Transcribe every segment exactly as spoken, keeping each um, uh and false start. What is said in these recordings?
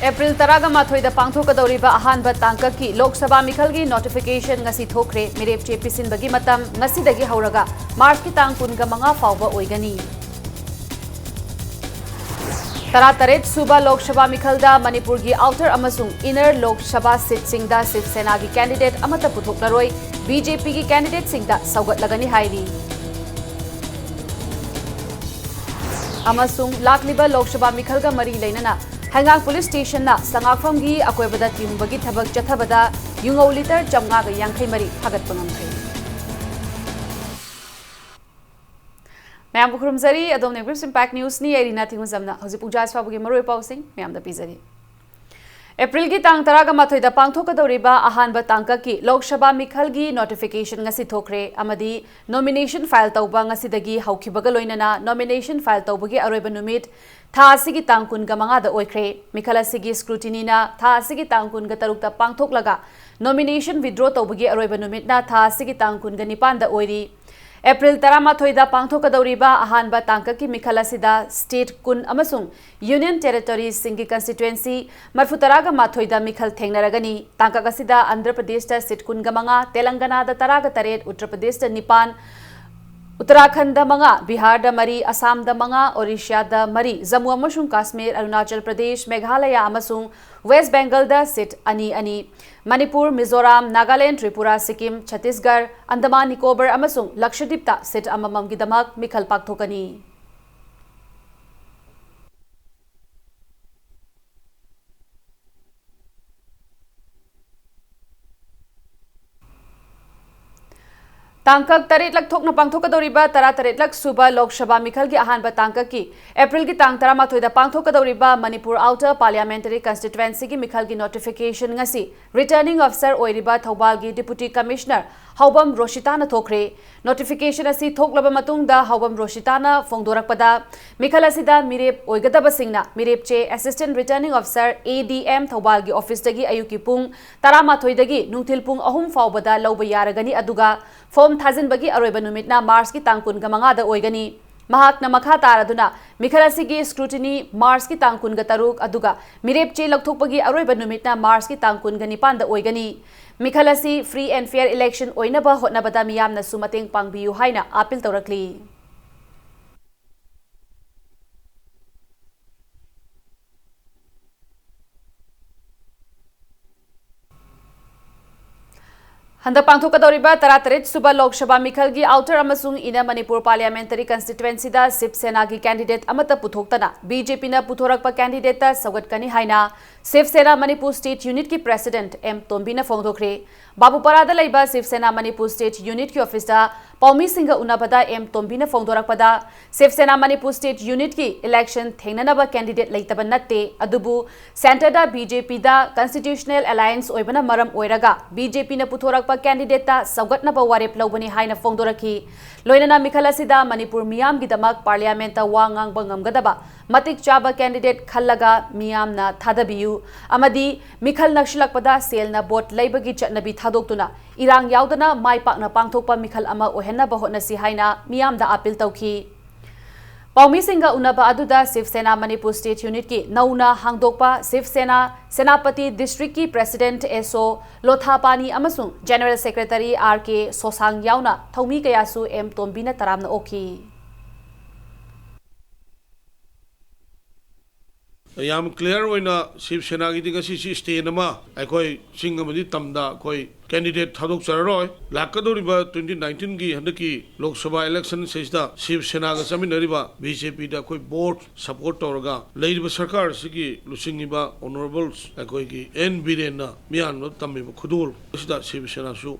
April ꯇꯔꯥꯒ ꯃꯥꯊꯣꯏꯗ ꯄꯥꯡꯊꯣꯛꯀꯗꯧꯔꯤꯕ ꯑꯍꯥꯟꯕ ꯇꯥꯡꯀꯛꯀꯤ ꯂꯣꯛ ꯁꯚꯥ ꯃꯤꯈꯜꯒꯤ ꯅꯣꯇꯤꯐꯤꯀꯦꯁꯟ ꯉꯁꯤ ꯊꯣꯛꯈ꯭ꯔꯦ꯫ ꯃꯤꯔꯦꯞ ꯆꯦ ꯄꯤꯁꯤꯟꯕꯒꯤ ꯃꯇꯝ ꯉꯁꯤꯗꯒꯤ ꯍꯧꯔꯒ ꯃꯥꯔꯆꯀꯤ ꯇꯥꯡ ꯀꯨꯟꯒ ꯃꯉꯥ ꯐꯥꯎꯕ ꯑꯣꯏꯒꯅꯤ꯫ ꯇꯔꯥꯇꯔꯦꯠ ꯁꯨꯕ ꯂꯣꯛ ꯁꯚꯥ ꯃꯤꯈꯜꯗ ꯃꯅꯤꯄꯨꯔꯒꯤ ꯑꯥꯎꯇꯔ ꯑꯃꯁꯨꯡ ꯏꯅꯔ ꯂꯣꯛ ꯁꯚꯥ ꯁꯤꯠꯁꯤꯡꯗ ꯁꯤꯕ ꯁꯦꯅꯥꯒꯤ ꯀꯦꯟꯗꯤꯗꯦꯠ ꯑꯃꯠꯇ ꯄꯨꯊꯣꯛꯂꯔꯣꯏ꯫ ꯕꯤ ꯖꯦ ꯄꯤꯒꯤ ꯀꯦꯟꯗꯤꯗꯦꯠꯁꯤꯡꯗ ꯁꯧꯒꯠꯂꯒꯅꯤ ꯍꯥꯏꯔꯤ꯫ ꯑꯃꯁꯨꯡ ꯂꯥꯛꯂꯤꯕ ꯂꯣꯛ ꯁꯚꯥ ꯃꯤꯈꯜꯒ ꯃꯔꯤ ꯂꯩꯅꯅ ꯍꯩꯉꯥꯡ ꯄꯨꯂꯤꯁ ꯁ꯭ꯇꯦꯁꯟꯅ ꯁꯉꯥꯛꯐꯝꯒꯤ ꯑꯀꯣꯏꯕꯗ ꯊꯤꯍꯨꯝꯕꯒꯤ ꯊꯕꯛ ꯆꯠꯊꯕꯗ ꯌꯨꯉꯧ ꯂꯤꯇꯔ ꯆꯥꯝꯃꯉꯥꯒ ꯌꯥꯡꯈꯩ ꯃꯔꯤ ꯐꯥꯒꯠꯄ ꯉꯝꯈ꯭ꯔꯦ꯫ ꯃꯌꯥꯝꯕꯨ ꯈꯨꯔꯨꯝꯖꯔꯤ꯫ ꯑꯗꯣꯝꯅ Brief Impact Newsꯅꯤ꯫ ꯑꯩ ꯔꯤꯅꯥ ꯊꯤꯡꯉꯨꯖꯝꯅ ꯍꯧꯖꯤꯛ ꯄꯨꯡꯖꯥ ꯐꯥꯎꯕꯒꯤ ꯃꯔꯨꯑꯣꯏꯕ ꯄꯥꯎꯁꯤꯡ ꯃꯌꯥꯝꯗ ꯄꯤꯖꯔꯤ꯫ ꯑꯦꯄ꯭ꯔꯤꯜꯒꯤ ꯇꯥꯡ ꯇꯔꯥꯒ ꯃꯥꯊꯣꯏꯗ ꯄꯥꯡꯊꯣꯛꯀꯗꯧꯔꯤꯕ ꯑꯍꯥꯟꯕ ꯇꯥꯡꯀꯛꯀꯤ ꯂꯣꯛ ꯁꯚꯥ ꯃꯤꯈꯜꯒꯤ ꯅꯣꯇꯤꯐꯤꯀꯦꯁꯟ ꯉꯁꯤ ꯊꯣꯛꯈ꯭ꯔꯦ ꯑꯃꯗꯤ ꯅꯣꯃꯤꯅꯦꯁꯟ ꯐꯥꯏꯜ ꯇꯧꯕ ꯉꯁꯤꯗꯒꯤ ꯍꯧꯈꯤꯕꯒ ꯂꯣꯏꯅꯅ ꯅꯣꯃꯤꯅꯦꯁꯟ ꯐꯥꯏꯜ ꯇꯧꯕꯒꯤ ꯑꯔꯣꯏꯕ ꯅꯨꯃꯤꯠ ꯊꯥ ꯑꯁꯤꯒꯤ ꯇꯥꯡ ꯀꯨꯟꯒ ꯃꯉꯥꯗ ꯑꯣꯏꯈ꯭ꯔꯦ꯫ ꯃꯤꯈꯜ ꯑꯁꯤꯒꯤ ꯁ꯭ꯀ꯭ꯔꯨꯇꯤꯅꯤꯅ ꯊꯥ ꯑꯁꯤꯒꯤ ꯇꯥꯡ ꯀꯨꯟꯒ ꯇꯔꯨꯛꯇ ꯄꯥꯡꯊꯣꯛꯂꯒ ꯅꯣꯃꯤꯅꯦꯁꯟ ꯋꯤꯗ꯭ꯔꯣ ꯇꯧꯕꯒꯤ ꯑꯔꯣꯏꯕ ꯅꯨꯃꯤꯠꯅ ꯊꯥ ꯑꯁꯤꯒꯤ ꯇꯥꯡ ꯀꯨꯟꯒ ꯅꯤꯄꯥꯟꯗ ꯑꯣꯏꯔꯤ꯫ ꯑꯦꯄ꯭ꯔꯤꯜ ꯇꯔꯥꯃꯥꯊꯣꯏꯗ ꯄꯥꯡꯊꯣꯛꯀꯗꯧꯔꯤꯕ ꯑꯍꯥꯟꯕ ꯇꯥꯡꯀꯛꯀꯤ ꯃꯤꯈꯜ ꯑꯁꯤꯗ ꯁ꯭ꯇꯦꯠ ꯀꯨꯟ ꯑꯃꯁꯨꯡ ꯌꯨꯅꯤꯌꯟ ꯇꯦꯔꯤꯇꯣꯔꯤꯁꯁꯤꯡꯒꯤ ꯀꯟꯁꯇꯤꯇ꯭ꯋꯦꯟꯁꯤ ꯃꯔꯤꯐꯨꯇꯔꯥꯒ ꯃꯥꯊꯣꯏꯗ ꯃꯤꯈꯜ ꯊꯦꯡꯅꯔꯒꯅꯤ꯫ ꯇꯥꯡꯀꯛ ꯑꯁꯤꯗ ꯑꯟꯙ꯭ꯔ ꯄ꯭ꯔꯗꯦꯁꯇ ꯁꯤꯠ ꯀꯨꯟꯒ ꯃꯉꯥ, ꯇꯦꯂꯪꯒꯅꯥꯗ ꯇꯔꯥꯒ ꯇꯔꯦꯠ, ꯎꯠꯇꯔ ꯄ꯭ꯔꯗꯦꯁꯇ ꯅꯤꯄꯥꯟ, ꯎꯠꯇꯔꯥꯈꯟꯗ ꯃꯉꯥ, ꯕꯤꯍꯥꯔꯗ ꯃꯔꯤ, ꯑꯁꯥꯝꯗ ꯃꯉꯥ, ꯑꯣꯔꯤꯁꯥꯗ ꯃꯔꯤ, ꯖꯝꯃꯨ ꯑꯃꯁꯨꯡ ꯀꯥꯁꯃꯤꯔ, ꯑꯔꯨꯅꯥꯆꯜ ꯄ꯭ꯔꯗꯦꯁ, ꯃꯦꯘꯥꯂꯌꯥ ꯑꯃꯁꯨꯡ ꯋꯦꯁ ꯕꯦꯡꯒꯜꯗ ꯁꯤꯠ ꯑꯅꯤ ꯑꯅꯤ, ꯃꯅꯤꯄꯨꯔ, ꯃꯤꯖꯣꯔꯥꯝ, ꯅꯥꯒꯥꯂꯦꯟ, ꯇ꯭ꯔꯤꯄꯨꯔꯥ, ꯁꯤꯛꯀꯤꯝ, ꯆꯇꯤꯁꯒꯔ, ꯑꯟꯗꯃꯥꯟ ꯅꯤꯀꯣꯕꯔ ꯑꯃꯁꯨꯡ ꯂꯛꯁꯗꯤꯞꯇ ꯁꯤꯠ ꯑꯃꯃꯝꯒꯤꯗꯃꯛ ꯃꯤꯈꯜ ꯄꯥꯡꯊꯣꯛꯀꯅꯤ꯫ ꯇꯥꯡꯀꯛ ꯇꯔꯦꯠꯂꯛ ꯊꯣꯛꯅ ꯄꯥꯡꯊꯣꯛꯀꯗꯧꯔꯤꯕ ꯇꯔꯥꯇꯔꯦꯠꯂꯛ ꯁꯨꯕ ꯂꯣꯛ ꯁꯚꯥ ꯃꯤꯈꯜꯒꯤ ꯑꯍꯥꯟꯕ ꯇꯥꯡꯀꯛꯀꯤ ꯑꯦꯄ꯭ꯔꯤꯜꯒꯤ ꯇꯥꯡ ꯇꯔꯥꯃꯥꯊꯣꯏꯗ ꯄꯥꯡꯊꯣꯛꯀꯗꯧꯔꯤꯕ ꯃꯅꯤꯄꯨꯔ ꯑꯥꯎꯇꯔ ꯄꯥꯔꯂꯤꯌꯥꯃꯦꯟꯇꯔꯤ ꯀꯟꯁꯇꯤꯇ꯭ꯋꯦꯟꯁꯤꯒꯤ ꯃꯤꯈꯜꯒꯤ ꯅꯣꯇꯤꯐꯤꯀꯦꯁꯟ ꯉꯁꯤ ꯔꯤꯇꯔꯅꯤꯡ ꯑꯣꯐꯤꯁꯥꯔ ꯑꯣꯏꯔꯤꯕ ꯊꯧꯕꯥꯜꯒꯤ ꯗꯤꯄꯨꯇꯤ ꯀꯃꯤꯁꯅꯔ ꯍꯥꯎꯕꯝ ꯔꯣꯁꯤꯇꯥꯅ ꯊꯣꯛꯈ꯭ꯔꯦ꯫ ꯅꯣꯇꯤꯐꯤꯀꯦꯁꯟ ꯑꯁꯤ ꯊꯣꯛꯂꯕ ꯃꯇꯨꯡꯗ ꯍꯥꯎꯕꯝ ꯔꯣꯁꯤꯇꯥꯅ ꯐꯣꯡꯗꯣꯔꯛꯄꯗ, ꯃꯤꯈꯜ ꯑꯁꯤꯗ ꯃꯤꯔꯦꯞ ꯑꯣꯏꯒꯗꯕꯁꯤꯡꯅ ꯃꯤꯔꯦꯞ ꯆꯦ ꯑꯦꯁꯤꯁꯇꯦꯟꯠ ꯔꯤꯇꯔꯅꯤꯡ ꯑꯣꯐꯤꯁꯥꯔ, ꯑꯦ ꯗꯤ ꯑꯦꯝ, ꯊꯧꯕꯥꯜꯒꯤ ꯑꯣꯐꯤꯁꯇꯒꯤ ꯑꯌꯨꯛꯀꯤ ꯄꯨꯡ ꯇꯔꯥꯃꯥꯊꯣꯏꯗꯒꯤ ꯅꯨꯡꯊꯤꯜ ꯄꯨꯡ ꯑꯍꯨꯝ ꯐꯥꯎꯕꯗ ꯂꯧꯕ ꯌꯥꯔꯒꯅꯤ, ꯑꯗꯨꯒ ꯐꯣꯔꯝ ꯊꯥꯖꯤꯟꯕꯒꯤ ꯑꯔꯣꯏꯕ ꯅꯨꯃꯤꯠꯅ ꯃꯥꯔꯆꯀꯤ ꯇꯥꯡ ꯀꯨꯟꯒ ꯃꯉꯥꯗ ꯑꯣꯏꯒꯅꯤ꯫ ꯃꯍꯥꯛꯅ ꯃꯈꯥ ꯇꯥꯔꯗꯨꯅ, ꯃꯤꯈꯜ ꯑꯁꯤꯒꯤ scrutiny March ꯀꯤ ꯇꯥꯡ ꯀꯨꯟꯒ ꯇꯔꯨꯛ, ꯑꯗꯨꯒ ꯃꯤꯔꯦꯞ ꯆꯦ ꯂꯧꯊꯣꯛꯄꯒꯤ ꯑꯔꯣꯏꯕ ꯅꯨꯃꯤꯠꯅ March ꯀꯤ ꯇꯥꯡ ꯀꯨꯟꯒ ꯅꯤꯄꯥꯟꯗ ꯑꯣꯏꯒꯅꯤ꯫ ꯃꯤꯈꯜ ꯑꯁꯤ free and fair election ꯑꯣꯏꯅꯕ ꯍꯣꯠꯅꯕꯗ ꯃꯤꯌꯥꯝꯅꯁꯨ ꯃꯇꯦꯡ ꯄꯥꯡꯕꯤꯌꯨ ꯍꯥꯏꯅ appeal ꯇꯧꯔꯛꯂꯤ꯫ ꯍꯟꯗꯛ ꯄꯥꯡꯊꯣꯛꯀꯗꯧꯔꯤꯕ ꯇꯔꯥꯇꯔꯦꯠ ꯁꯨꯕ ꯂꯣꯛ ꯁꯚꯥ ꯃꯤꯈꯜꯒꯤ Outer ꯑꯃꯁꯨꯡ Inner ꯃꯅꯤꯄꯨꯔ Parliamentary Constituency ꯗ ꯁꯤꯕ ꯁꯦꯅꯥꯒꯤ candidate ꯑꯃꯠꯇ ꯄꯨꯊꯣꯛꯇꯅ ꯕꯤ ꯖꯦ ꯄꯤꯅ ꯄꯨꯊꯣꯔꯛꯄ candidate ꯇ ꯁꯧꯒꯠꯀꯅꯤ ꯍꯥꯏꯅ ꯁꯤꯕ ꯁꯦꯅꯥ ꯃꯅꯤꯄꯨꯔ State Unit ꯀꯤ President ꯑꯦꯝ ꯇꯣꯝꯕꯤꯅ ꯐꯣꯡꯗꯣꯛꯈ꯭ꯔꯦ꯫ ꯕꯥꯕꯨꯄꯥꯔꯥꯗ ꯂꯩꯕ ꯁꯤꯕ ꯁꯦꯅꯥ ꯃꯅꯤꯄꯨꯔ State Unit ꯀꯤ office ꯇ ꯄꯥꯎꯃꯤꯁꯤꯡꯒ ꯎꯅꯕꯗ ꯑꯦꯝ ꯇꯣꯝꯕꯤꯅ ꯐꯣꯡꯗꯣꯔꯛꯄꯗ, ꯁꯤꯕ ꯁꯦꯅꯥ ꯃꯅꯤꯄꯨꯔ State Unit ꯀꯤ election ꯊꯦꯡꯅꯅꯕ candidate ꯂꯩꯇꯕ ꯅꯠꯇꯦ, ꯑꯗꯨꯕꯨ Centre ꯗ ꯕꯤ ꯖꯦ ꯄꯤ ꯗ constitutional alliance ꯑꯣꯏꯕꯅ ꯃꯔꯝ ꯑꯣꯏꯔꯒ ꯕꯤ ꯖꯦ ꯄꯤꯅ ꯄꯨꯊꯣꯔꯛꯄ candidate ꯇ ꯁꯧꯒꯠꯅꯕ ꯋꯥꯔꯦꯞ ꯂꯧꯕꯅꯤ ꯍꯥꯏꯅ ꯐꯣꯡꯗꯣꯔꯛꯈꯤ꯫ ꯂꯣꯏꯅꯅ ꯃꯤꯈꯜ ꯑꯁꯤꯗ ꯃꯅꯤꯄꯨꯔ ꯃꯤꯌꯥꯝꯒꯤꯗꯃꯛ Parliament ꯇ ꯋꯥ ꯉꯥꯡꯕ ꯉꯝꯒꯗꯕ ꯃꯇꯤꯛ ꯆꯥꯕ candidate ꯈꯜꯂꯒ ꯃꯤꯌꯥꯝꯅ ꯊꯥꯗꯕꯤꯌꯨ ꯑꯃꯗꯤ ꯃꯤꯈꯜ ꯅꯛꯁꯤꯜꯂꯛꯄꯗ ꯁꯦꯜꯅ vote ꯂꯩꯕꯒꯤ ꯆꯠꯅꯕꯤ ꯊꯥꯗꯣꯛꯇꯨꯅ ꯏꯔꯥꯡ ꯌꯥꯎꯗꯅ ꯃꯥꯏ ꯄꯥꯛꯅ ꯄꯥꯡꯊꯣꯛꯄ ꯃꯤꯈꯜ ꯑꯃ ꯑꯣꯏꯍꯟꯅꯕ ꯍꯣꯠꯅꯁꯤ ꯍꯥꯏꯅ ꯃꯤꯌꯥꯝꯗ appeal ꯇꯧꯈꯤ꯫ ꯄꯥꯎꯃꯤꯁꯤꯡꯒ ꯎꯅꯕ ꯑꯗꯨꯗ ꯁꯤꯕ ꯁꯦꯅꯥ ꯃꯅꯤꯄꯨꯔ State Unit ꯀꯤ ꯅꯧꯅ ꯍꯥꯡꯗꯣꯛꯄ ꯁꯤꯕ ꯁꯦꯅꯥ ꯁꯦꯅꯥꯄꯇꯤ District ꯀꯤ President ꯑꯦꯁ ꯑꯣ ꯂꯣꯊꯥꯄꯥꯅꯤ ꯑꯃꯁꯨꯡ General Secretary ꯑꯥꯔ ꯀꯦ ꯁꯣꯁꯥꯡ ꯌꯥꯎꯅ ꯊꯧꯃꯤ ꯀꯌꯥꯁꯨ ꯑꯦꯝ ꯇꯣꯝꯕꯤꯅ ꯇꯔꯥꯝꯅ ꯑꯣꯛꯈꯤ꯫ ꯌꯥꯝ clear ꯑꯣꯏꯅ ꯁꯤꯕ ꯁꯦꯅꯥꯒꯤꯗꯤ ꯉꯁꯤꯁꯤ stand ꯑꯃ ꯑꯩꯈꯣꯏ ꯆꯤꯡ ꯑꯃꯗꯤ ꯇꯝꯗ ꯑꯩꯈꯣꯏ candidate ꯊꯥꯗꯣꯛꯆꯔꯔꯣꯏ꯫ ꯂꯥꯛꯀꯗꯧꯔꯤꯕ twenty nineteen ꯒꯤ ꯍꯟꯗꯛꯀꯤ ꯂꯣꯛ ꯁꯚꯥ election ꯁꯤꯗ ꯁꯤꯕ ꯁꯦꯅꯥꯒ ꯆꯠꯃꯤꯟꯅꯔꯤꯕ ꯕꯤ ꯖꯦ ꯄꯤꯗ ꯑꯩꯈꯣꯏ vote support ꯇꯧꯔꯒ ꯂꯩꯔꯤꯕ ꯁꯔꯀꯥꯔ ꯑꯁꯤꯒꯤ ꯂꯨꯆꯤꯡꯉꯤꯕ Honourable ꯑꯩꯈꯣꯏꯒꯤ ꯑꯦꯟ ꯕꯤꯔꯦꯟꯅ ꯃꯤꯌꯥꯝꯗ ꯇꯝꯃꯤꯕ ꯈꯨꯗꯣꯜ ꯑꯁꯤꯗ ꯁꯤꯕ ꯁꯦꯅꯥꯁꯨ